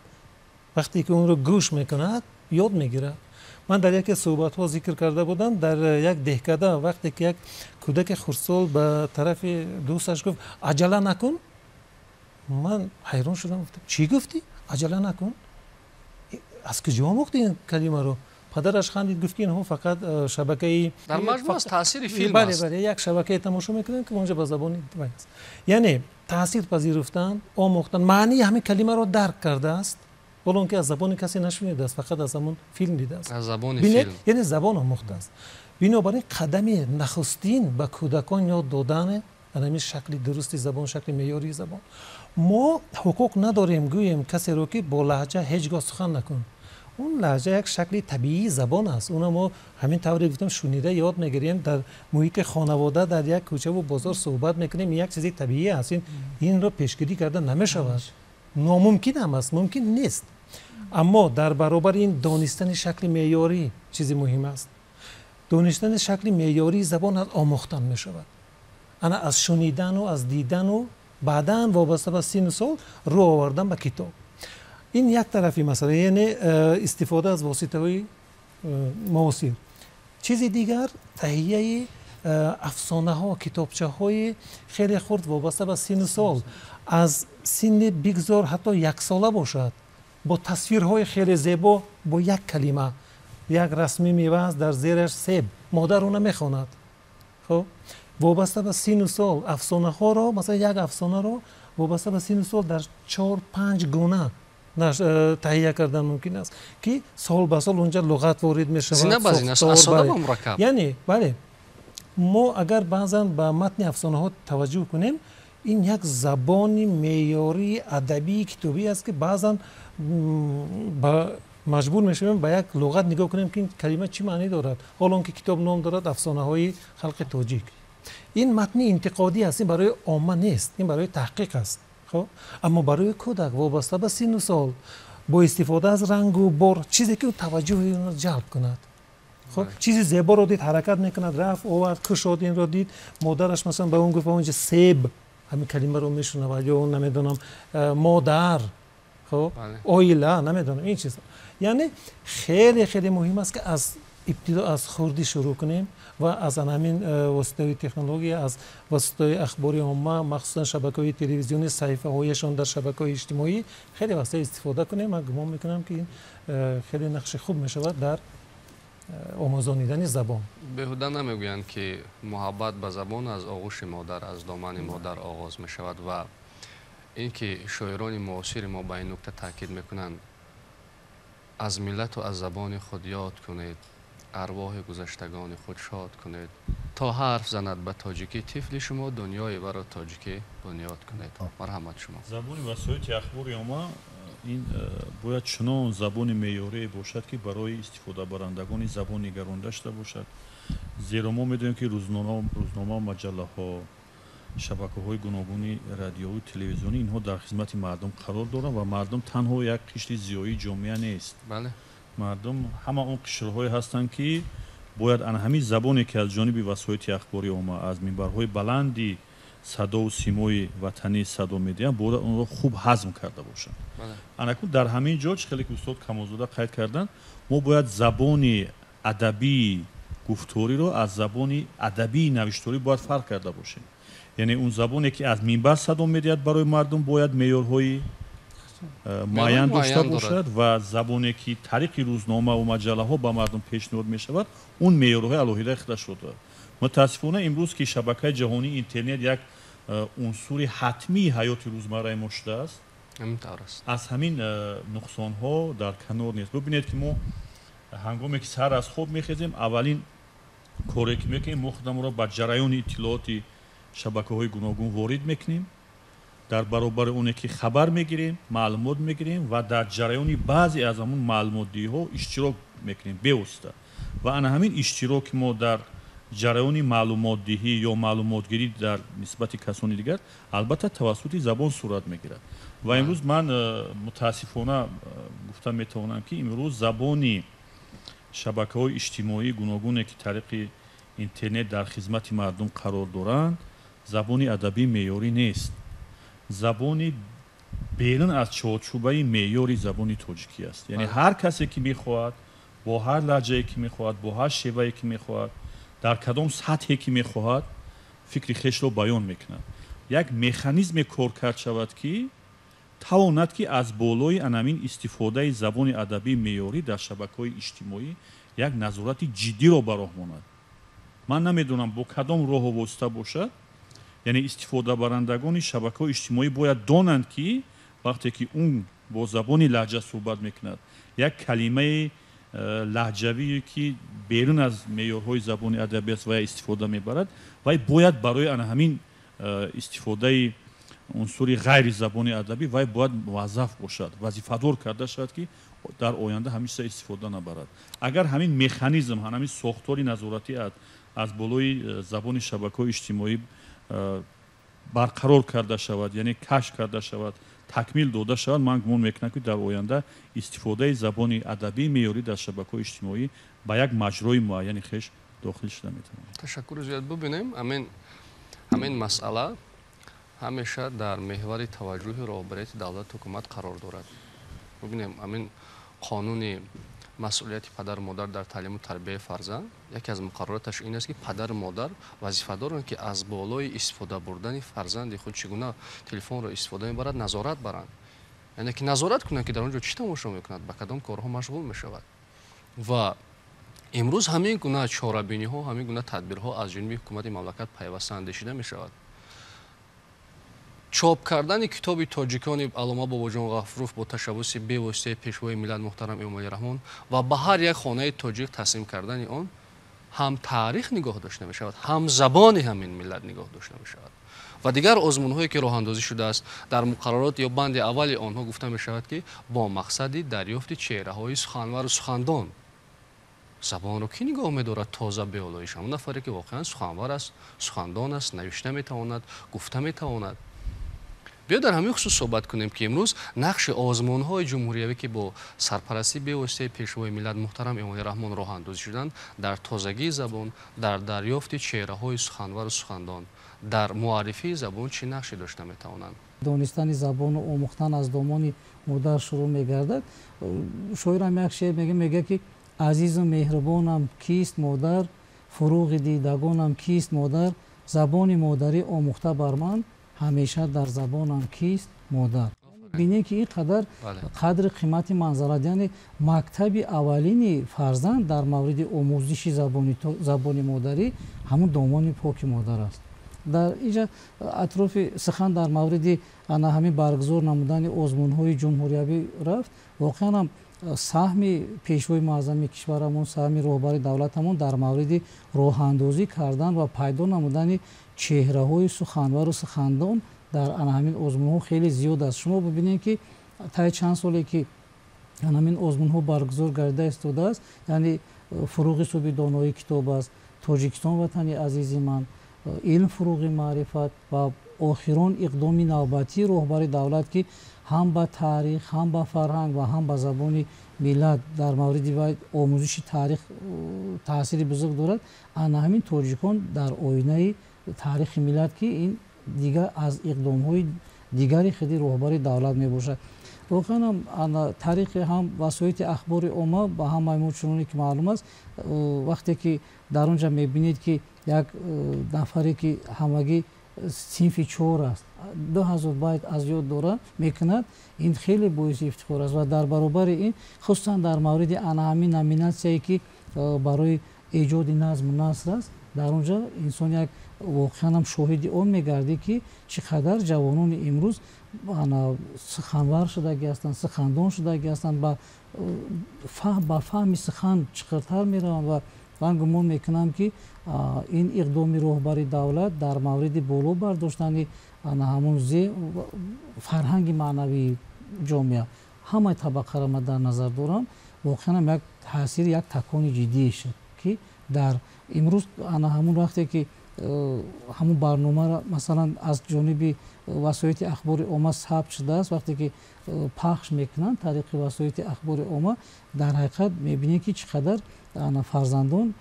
вақте ки онро гӯш мекунад, ёд мегирад. Ман дар яке суҳбатҳо зикр карда будам, дар як деҳкада вақте ки як кӯдаки хурдсол ба тарафи дӯсташ гуфт: аҷала накун, ман ҳайрон шудам, гуфтам: чӣ гуфтӣ? Аҷала накун? Аз куҷо омӯхтӣ ин калимаро? Падараш хандид, гуфт, ки инҳо фақат шабакаи дар маҷмӯъ аз таъсири филм аст. Бале, бале, як шабакае тамошо мекунанд, ки онҷо ба забони аст. Яъне таъсир пазируфтан, омӯхтан, маънии ҳамин калимаро дарк кардааст, ҳоло он ки аз забони касе нашунидааст, фақат аз ҳамон филм дидааст. Аз забони филм. Яъне забон омӯхтааст. Бинобар ин қадами нахустин ба кӯдакон ёд додани ҳамин шакли дурусти забон, шакли меъёрии забон. Мо ҳуқуқ надорем гӯем касеро, ки бо лаҳҷа ҳеҷ гоҳ сухан накун. Он лаҳҷа як шакли табиии забон аст. Уно мо ҳамин тавре гуфтам, шунида ёд мегирем, дар муҳити хонавода, дар як кӯчаву бозор суҳбат мекунем, як чизи табиӣ аст. Инро пешгирӣ карда намешавад, номумкин ҳам аст, мумкин нест. Аммо дар баробари ин донистани шакли меъёрӣ чизи муҳим аст. Донистани шакли меъёрии забон аз омӯхтан мешавад, ана аз шунидану аз дидану баъдан вобаста ба синну сол рӯ овардан ба китоб. Ин як тарафи масъала, яъне истифода аз воситаҳои муосир. Чизи дигар таҳияи афсонаҳо, китобчаҳои хеле хурд вобаста ба синну сол, аз синни бигзор ҳатто яксола бошад, бо тасвирҳои хеле зебо, бо як калима, як расми мева аст, дар зераш себ, модар она мехонад. Хоб, вобаста ба синну сол афсонаҳоро, масалан як афсонаро вобаста ба синну сол дар 4-5 гуна таҳия кардан мумкин аст, ки сол ба сол унҷа луғат ворид мешавад. Зина ба зина, аз сода ба мураккаб. Яъне бале, мо агар баъзан ба матни афсонаҳо таваҷҷӯҳ кунем, ин як забони меъёрии адабии китобӣ аст, ки баъзан маҷбур мешавем ба як луғат нигоҳ кунем, ки ин калима чӣ маънӣ дорад, ҳоло он ки китоб ном дорад «Афсонаҳои халқи тоҷик». Ин матни интиқодӣ аст, ин барои омма нест, ин барои таҳқиқ аст. Хуб, аммо барои кӯдак вобаста ба синну сол бо истифода аз рангу бор чизе ки ӯ таваҷҷӯҳи ӯро ҷалб кунад. Хуб, чизи зеборо дид, ҳаракат мекунад, рафт, овард, кушод, инро дид, модараш масалан ба он гуфт, онҷа себ, ҳамин калимаро мешунавад, ё намедонам модар, хуб, оила, намедонам ин чиз. Яъне хеле хеле муҳим аст, ки аз ибтидо, аз хурдӣ шурӯъ кунем ва аз ҳамин воситаҳои технология, аз воситаҳои ахбори омма, махсусан шабакаҳои телевизионӣ, саҳифаҳояшон дар шабакаҳои иҷтимоӣ хеле васеъ истифода кунем. Ман гумон мекунам, ки ин хеле нақши хуб мешавад дар омӯзонидани забон. Беҳуда намегӯянд, ки муҳаббат ба забон аз оғӯши модар, аз домани модар оғоз мешавад ва ин ки шоирони муосири мо ба ин нукта таъкид мекунанд: аз миллату аз забони худ ёд кунед, арвоҳи гузаштагони худ шод кунед, то ҳарф занад ба тоҷикӣ тифли шумо, дунёи варо тоҷикӣ бунёд кунед. Марҳамат шумо. Забони васоити ахбори омма ин бояд чунон забони меъёрие бошад, ки барои истифодабарандагони забон нигаронда шуда бошад, зеро мо медонем, ки рӯзнома, маҷаллаҳо, шабакаҳои гуногуни радиову телевизионӣ инҳо дар хизмати мардум қарор доранд ва мардум танҳо як қишри зиёии ҷомеа нест. Мардум ҳама он қишрҳое ҳастанд, ки бояд ана ҳамин забоне, ки аз ҷониби васоити ахбори омма аз минбарҳои баланди садову симои ватанӣ садо медиҳанд, бояд онро хуб ҳазм карда бошанд. Анакун дар ҳамин ҷо, чӣ хеле ки устод Камолзода қайд карданд, мо бояд забони адабии гуфториро аз забони адабии навишторӣ бояд фарқ карда бошем. Яъне он забоне, ки аз минбар садо медиҳад, барои мардум бояд меъёрҳои муайян дошта бошад ва забоне, ки тариқи рӯзномаву маҷаллаҳо ба мардум пешниҳод мешавад, он меъёрҳои алоҳидаи худашро дорад. Мутаассифона, имрӯз ки шабакаи ҷаҳонии интернет як унсури ҳатмии ҳаёти рӯзмарраи мо шудааст, аз ҳамин нуқсонҳо дар канор нест. Бибинед, ки мо ҳангоме ки сар аз хоб мехезем, аввалин коре ки мекунем, мо худамонро ба ҷараёни иттилооти шабакаҳои гуногун ворид мекунем. Дар баробари оне ки хабар мегирем, маълумот мегирем ва дар ҷараёни баъзе аз ҳамун маълумотдиҳиҳо иштирок мекунем бевосита. Ва ана ҳамин иштироки мо дар ҷараёни маълумотдиҳӣ ё маълумотгирӣ дар нисбати касони дигар албатта тавассути забон сурат мегирад. Ва имрӯз ман мутаассифона гуфта метавонам, ки имрӯз забони шабакаҳои иҷтимоии гуногуне, ки тариқи интернет дар хизмати мардум қарор доранд, забони адабии меъёрӣ нест, забони берун аз чорчӯбаи меъёри забони тоҷикӣ аст. Яъне ҳар касе ки мехоҳад, бо ҳар лаҳҷае ки мехоҳад, бо ҳар шевае ки мехоҳад, дар кадом сатҳе ки мехоҳад, фикри хешро баён мекунад. Як механизме коркард шавад, ки тавонад, ки аз болои анамин истифодаи забони адабии меъёрӣ дар шабакаҳои иҷтимоӣ як назорати ҷиддиро ба роҳ монад. Ман намедонам, бо кадом роҳу восита бошад. Яъне истифодабарандагони шабакаҳои иҷтимоӣ бояд донанд, ки вақте ки он бо забони лаҳҷа суҳбат мекунад, як калимаи лаҳҷавие, ки берун аз меъёрҳои забони адабӣ аст, вая истифода мебарад, вай бояд барои ана ҳамин истифодаи унсури ғайри забони адабӣ вай бояд муваззаф бошад, вазифадор карда шавад, ки дар оянда ҳамин чиза истифода набарад. Агар ҳамин механизм, ҳамин сохтори назоратӣ аз болои забони шабакаҳои иҷтимоӣ барқарор карда шавад, яъне кашф карда шавад, такмил дода шавад, ман гумон мекунам, ки дар оянда истифодаи забони адабии меъёрӣ дар шабакаҳои иҷтимоӣ ба як маҷрои муайяни хеш дохил шуда метавонад. Ташаккури зиёд. Бубинем, ҳамин масъала ҳамеша дар меҳвари таваҷҷӯҳи роҳбарияти давлату ҳукумат қарор дорад. Бубинем, ҳамин қонуни масъулияти падару модар дар таълиму тарбияи фарзанд, яке аз муқаррароташ ин аст, ки падару модар вазифа доранд, ки аз болои истифода бурдани фарзанди худ, чӣ гуна телефонро истифода мебарад, назорат баранд, яъне ки назорат кунанд, ки дар он ҷо чӣ тамошо мекунад, ба кадом корҳо машғул мешавад. Ва имрӯз ҳамин гуна чорабиниҳо, ҳамин гуна тадбирҳо аз ҷониби ҳукумати мамлакат пайваста андешида мешавад. Чоп кардани китоби тоҷикони Аллома Бобоҷон Ғафуров бо ташаббуси бевоситаи Пешвои миллат муҳтарам Эмомалӣ Раҳмон ва ба ҳар як хонаи тоҷик таслим кардани он, ҳам таърих нигоҳ дошта мешавад, ҳам забони ҳамин миллат нигоҳ дошта мешавад. Ва дигар озмунҳое, ки роҳандозӣ шудааст, дар муқаррарот ё банди аввали онҳо гуфта мешавад, ки бо мақсади дарёфти чеҳраҳои суханвару сухандон. Забонро кӣ нигоҳ медорад тоза, беолоиш? Ҳамон нафаре, ки воқеан суханвар аст, сухандон аст, навишта метавонад, гуфта метавонад. Биё дар ҳамин хусус суҳбат кунем, ки имрӯз нақши озмунҳои ҷумҳуриявӣ, ки бо сарпарастии бевоситаи Пешвои миллат муҳтарам Эмомалӣ Раҳмон роҳандозӣ шуданд, дар тозагии забон, дар дарёфти чеҳраҳои суханвару сухандон, дар муаррифии забон чӣ нақше дошта метавонанд? Донистани забону омӯхтан аз домони модар шурӯъ мегардад. Шоирам як шеър мегӯяд, ки азизу меҳрубонам кист модар, фуруғи дидагонам кист модар, забони модарӣ омӯхта бар ман, ҳамеша дар забонам кист модар. Бинед, ки ин қадар қадри қимати манзарат, яъне мактаби аввалини фарзанд дар мавриди омӯзиши забони модарӣ ҳамун домони поки модар аст. Дар инҷа атрофи сухан дар мавриди ана ҳамин баргузор намудани озмунҳои ҷумҳуриявӣ рафт. Воқеан ҳам саҳми Пешвои муаззами кишварамон, саҳми роҳбари давлатамон дар мавриди роҳандозӣ кардан ва пайдо намудани чеҳраҳои суханвару сухандон дар ана ҳамин озмунҳо хеле зиёд аст. Шумо бибинед, ки таи чанд соле ки ана ҳамин озмунҳо баргузор гардида истодааст, яъне фуруғи субҳи донои китоб аст, Тоҷикистон ватани азизи ман, илм фуруғи маърифат ва охирон иқдоми навбатии роҳбари давлат, ки ҳам ба таърих, ҳам ба фарҳанг ва ҳам ба забони миллат дар мавриди вай омӯзиши таърих таъсири бузург дорад, ана ҳамин тоҷикон дар оинаи таърихи миллат, ки ин дигар аз иқдомҳои дигари худи роҳбари давлат мебошад. Воқеан ҳам тариқи ҳам васоити ахбори омма ба ҳамаи мо чуноне ки маълум аст, вақте ки дар он ҷа мебинед, ки як нафаре, ки ҳамагӣ синфи 4 аст, 2000 байт аз ёд дора мекунад, ин хеле боиси ифтихор аст. Ва дар баробари ин, хусусан дар мавриди ана ҳамин номинатсияе, ки барои эҷоди назму наср аст, дар он ҷа инсон як воқеан ҳам шоҳиди он мегардид, ки чӣ қадар ҷавонони имрӯз суханвар шудагӣ ҳастанд, сухандон шудагӣ ҳастанд, ба фаҳми сухан чиқиртар мераванд. Ва ман гумон мекунам, ки ин иқдоми роҳбари давлат дар мавриди боло бардоштани ҳамун фарҳанги маънавии ҷомеа, ҳамаи табақаро ман дар назар дорам, воқеан ҳам як таъсири, як такони ҷиддие шуд, ки дар имрӯз ана ҳамун вақте ки ҳамун барномаро, масалан, аз ҷониби васоити ахбори омма сабт шудааст, вақте ки пахш мекунанд тариқи васоити ахбори омма, дар ҳақиқат мебинем, ки чӣ қадар фарзандон,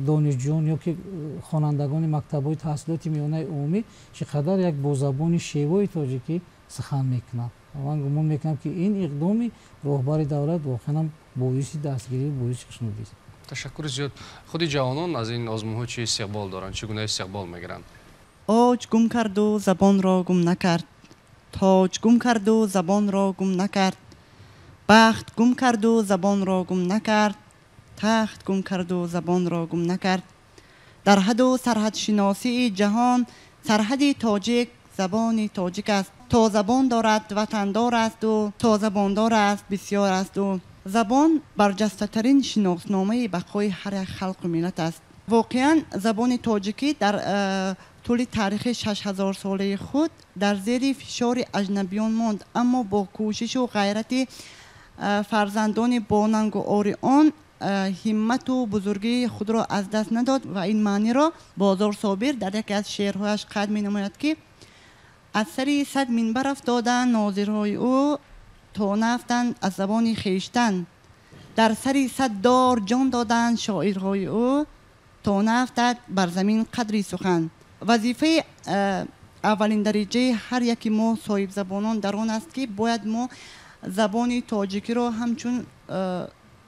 донишҷӯён ё ки хонандагони мактабҳои таҳсилоти миёнаи умумӣ чӣ қадар як бо забони шевои тоҷикӣ сухан мекунанд. Ман гумон мекунам, ки ин иқдоми роҳбари давлат воқеан ҳам боиси дастгирӣ, боиси хушнудист. Ташаккури зиёд. Худи ҷавонон аз ин озмунҳо чӣ истиқбол доранд, чӣ гуна истиқбол мегиранд? Оҷ гум карду забонро гум накард, тоҷ гум карду забонро гум накард, бахт гум карду забонро гум накард, тахт гум карду забонро гум накард. Дар ҳаду сарҳадшиносии ҷаҳон сарҳади тоҷик забони тоҷик аст. То забон дорад ватандор асту, то забондор аст бисёр асту. Забон барҷастатарин шиносномаи бақои ҳар як халқу миллат аст. Воқеан забони тоҷикӣ дар тӯли таърихи 6000-солаи худ дар зери фишори аҷнабиён монд, аммо бо кӯшишу ғайрати фарзандони бонангу ори он ҳиммату бузургии худро аз даст надод. Ва ин маъниро Бозор Собир дар яке аз шеърҳояш қайд менамояд, ки аз сари 100 минбар афтоданд нозирҳои ӯ, то нафтанд аз забони хештан. Дар сари 100 дор ҷон доданд шоирҳои ӯ, то нафтад бар замин қадри сухан. Вазифаи аввалин дараҷаи ҳар яки мо соҳибзабонон дар он аст, ки бояд мо забони тоҷикиро ҳамчун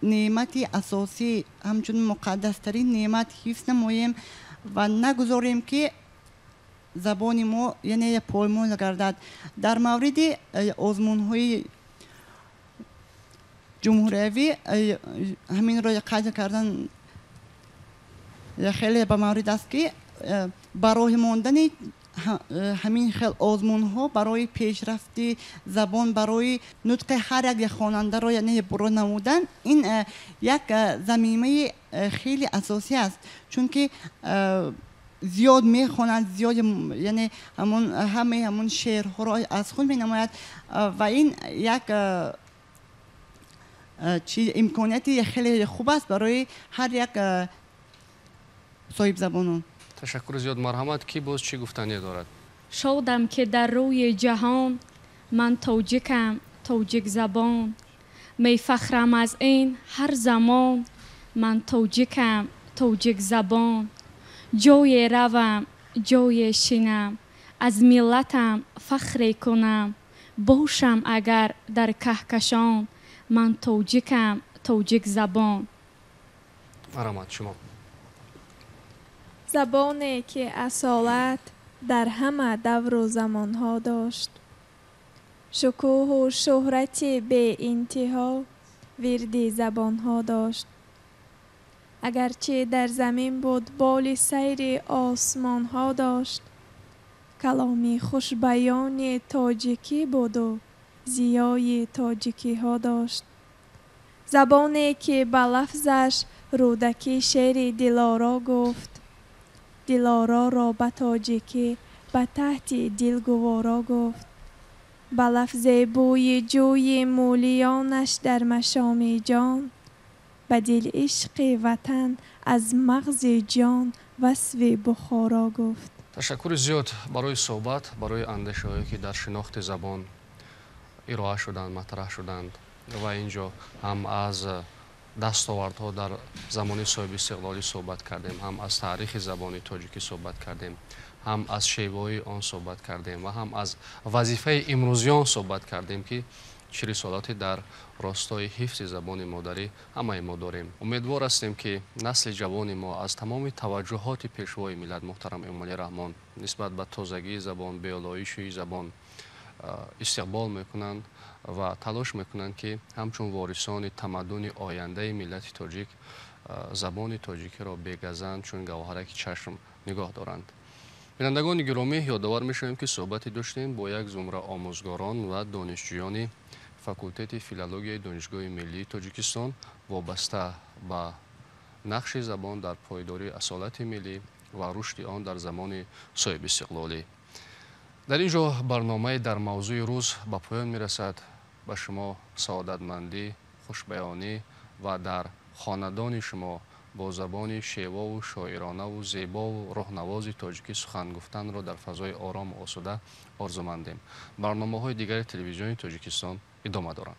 неъмати асосӣ, ҳамчун муқаддастарин неъмат ҳифз намоем ва нагузорем, ки забони мо яъне поймол гардад. Дар мавриди озмунҳои ҷумҳуриявӣ ҳаминро қайд кардан хеле ба маврид аст, ки ба роҳи мондани ҳамин хел озмунҳо барои пешрафти забон, барои нутқи ҳар як хонандаро яъне буро намудан, ин як замимаи хеле асосӣ аст, чунки зиёд мехонад, зиёд яъне ҳамон ҳамаи ҳамон шеърҳоро аз худ менамояд ва ин як чи имконияти хеле хуб аст барои ҳар як соҳибзабонон. Ташаккури зиёд. Марҳамат, кӣ боз чӣ гуфтание дорад? Шодам ки дар рӯи ҷаҳон ман тоҷикам, тоҷикзабон. Мефахрам аз ин ҳар замон, ман тоҷикам, тоҷикзабон. Ҷое равам, ҷое шинам, аз миллатам фахре кунам. Бошам агар дар каҳкашон, ман тоҷикам, тоҷикзабон. Марҳамат, шумо. Забоне ки асолат дар ҳама давру замонҳо дошт, шукӯҳу шӯҳрати беинтиҳо вирди забонҳо дошт. Агарчи дар замин буд, боли сайри осмонҳо дошт. Каломи хушбаёни тоҷикӣ буду зиёи тоҷикиҳо дошт. Забоне ки ба лафзаш Рӯдакӣ шеъри Дилоро гуфт, Дилороро ба тоҷикӣ ба таҳти дил гуворо гуфт. Ба лафзе бӯи ҷӯи мӯлиёнаш дар машоми ҷон, ба дил ишқи ватан аз мағзи ҷон васфи Бухоро гуфт. Ташаккури зиёд барои суҳбат, барои андешаҳое ки дар шинохти забон ироа шуданд, матраҳ шуданд ва инҷо ҳам аз дастовардҳо дар замони соҳибистиқлолӣ суҳбат кардем, ҳам аз таърихи забони тоҷикӣ суҳбат кардем, ҳам аз шеваҳои он суҳбат кардем ва ҳам аз вазифаи имрӯзиён суҳбат кардем, ки чӣ рисолате дар ростои ҳифзи забони модарӣ ҳамаи мо дорем. Умедвор ҳастем, ки насли ҷавони мо аз тамоми таваҷҷуҳоти пешвои миллат муҳтарам Эмомалӣ Раҳмон нисбат ба тозагии забон, беолоиши забон истиқбол мекунанд ва талош мекунанд, ки ҳамчун ворисони тамаддуни ояндаи миллати тоҷик забони тоҷикиро бегазанд чун гавҳараки чашм нигоҳ доранд. Бинандагони гиромӣ, ёдовар мешавем, ки суҳбате доштем бо як зумра омӯзгорон ва донишҷӯёни факултети филологияи Донишгоҳи миллии Тоҷикистон вобаста ба нақши забон дар пойдории асолати миллӣ ва рушди он дар замони соҳибистиқлолӣ. Дар ин ҷо барномаи дар мавзӯи рӯз ба поён мерасад. Ба шумо саодатмандӣ, хушбаёнӣ ва дар хонадони шумо бо забони шевову шоиронаву зебову роҳнавози тоҷикӣ сухан гуфтанро дар фазои орому осуда орзумандем. Барномаҳои дигари телевизиони Тоҷикистон идома доранд.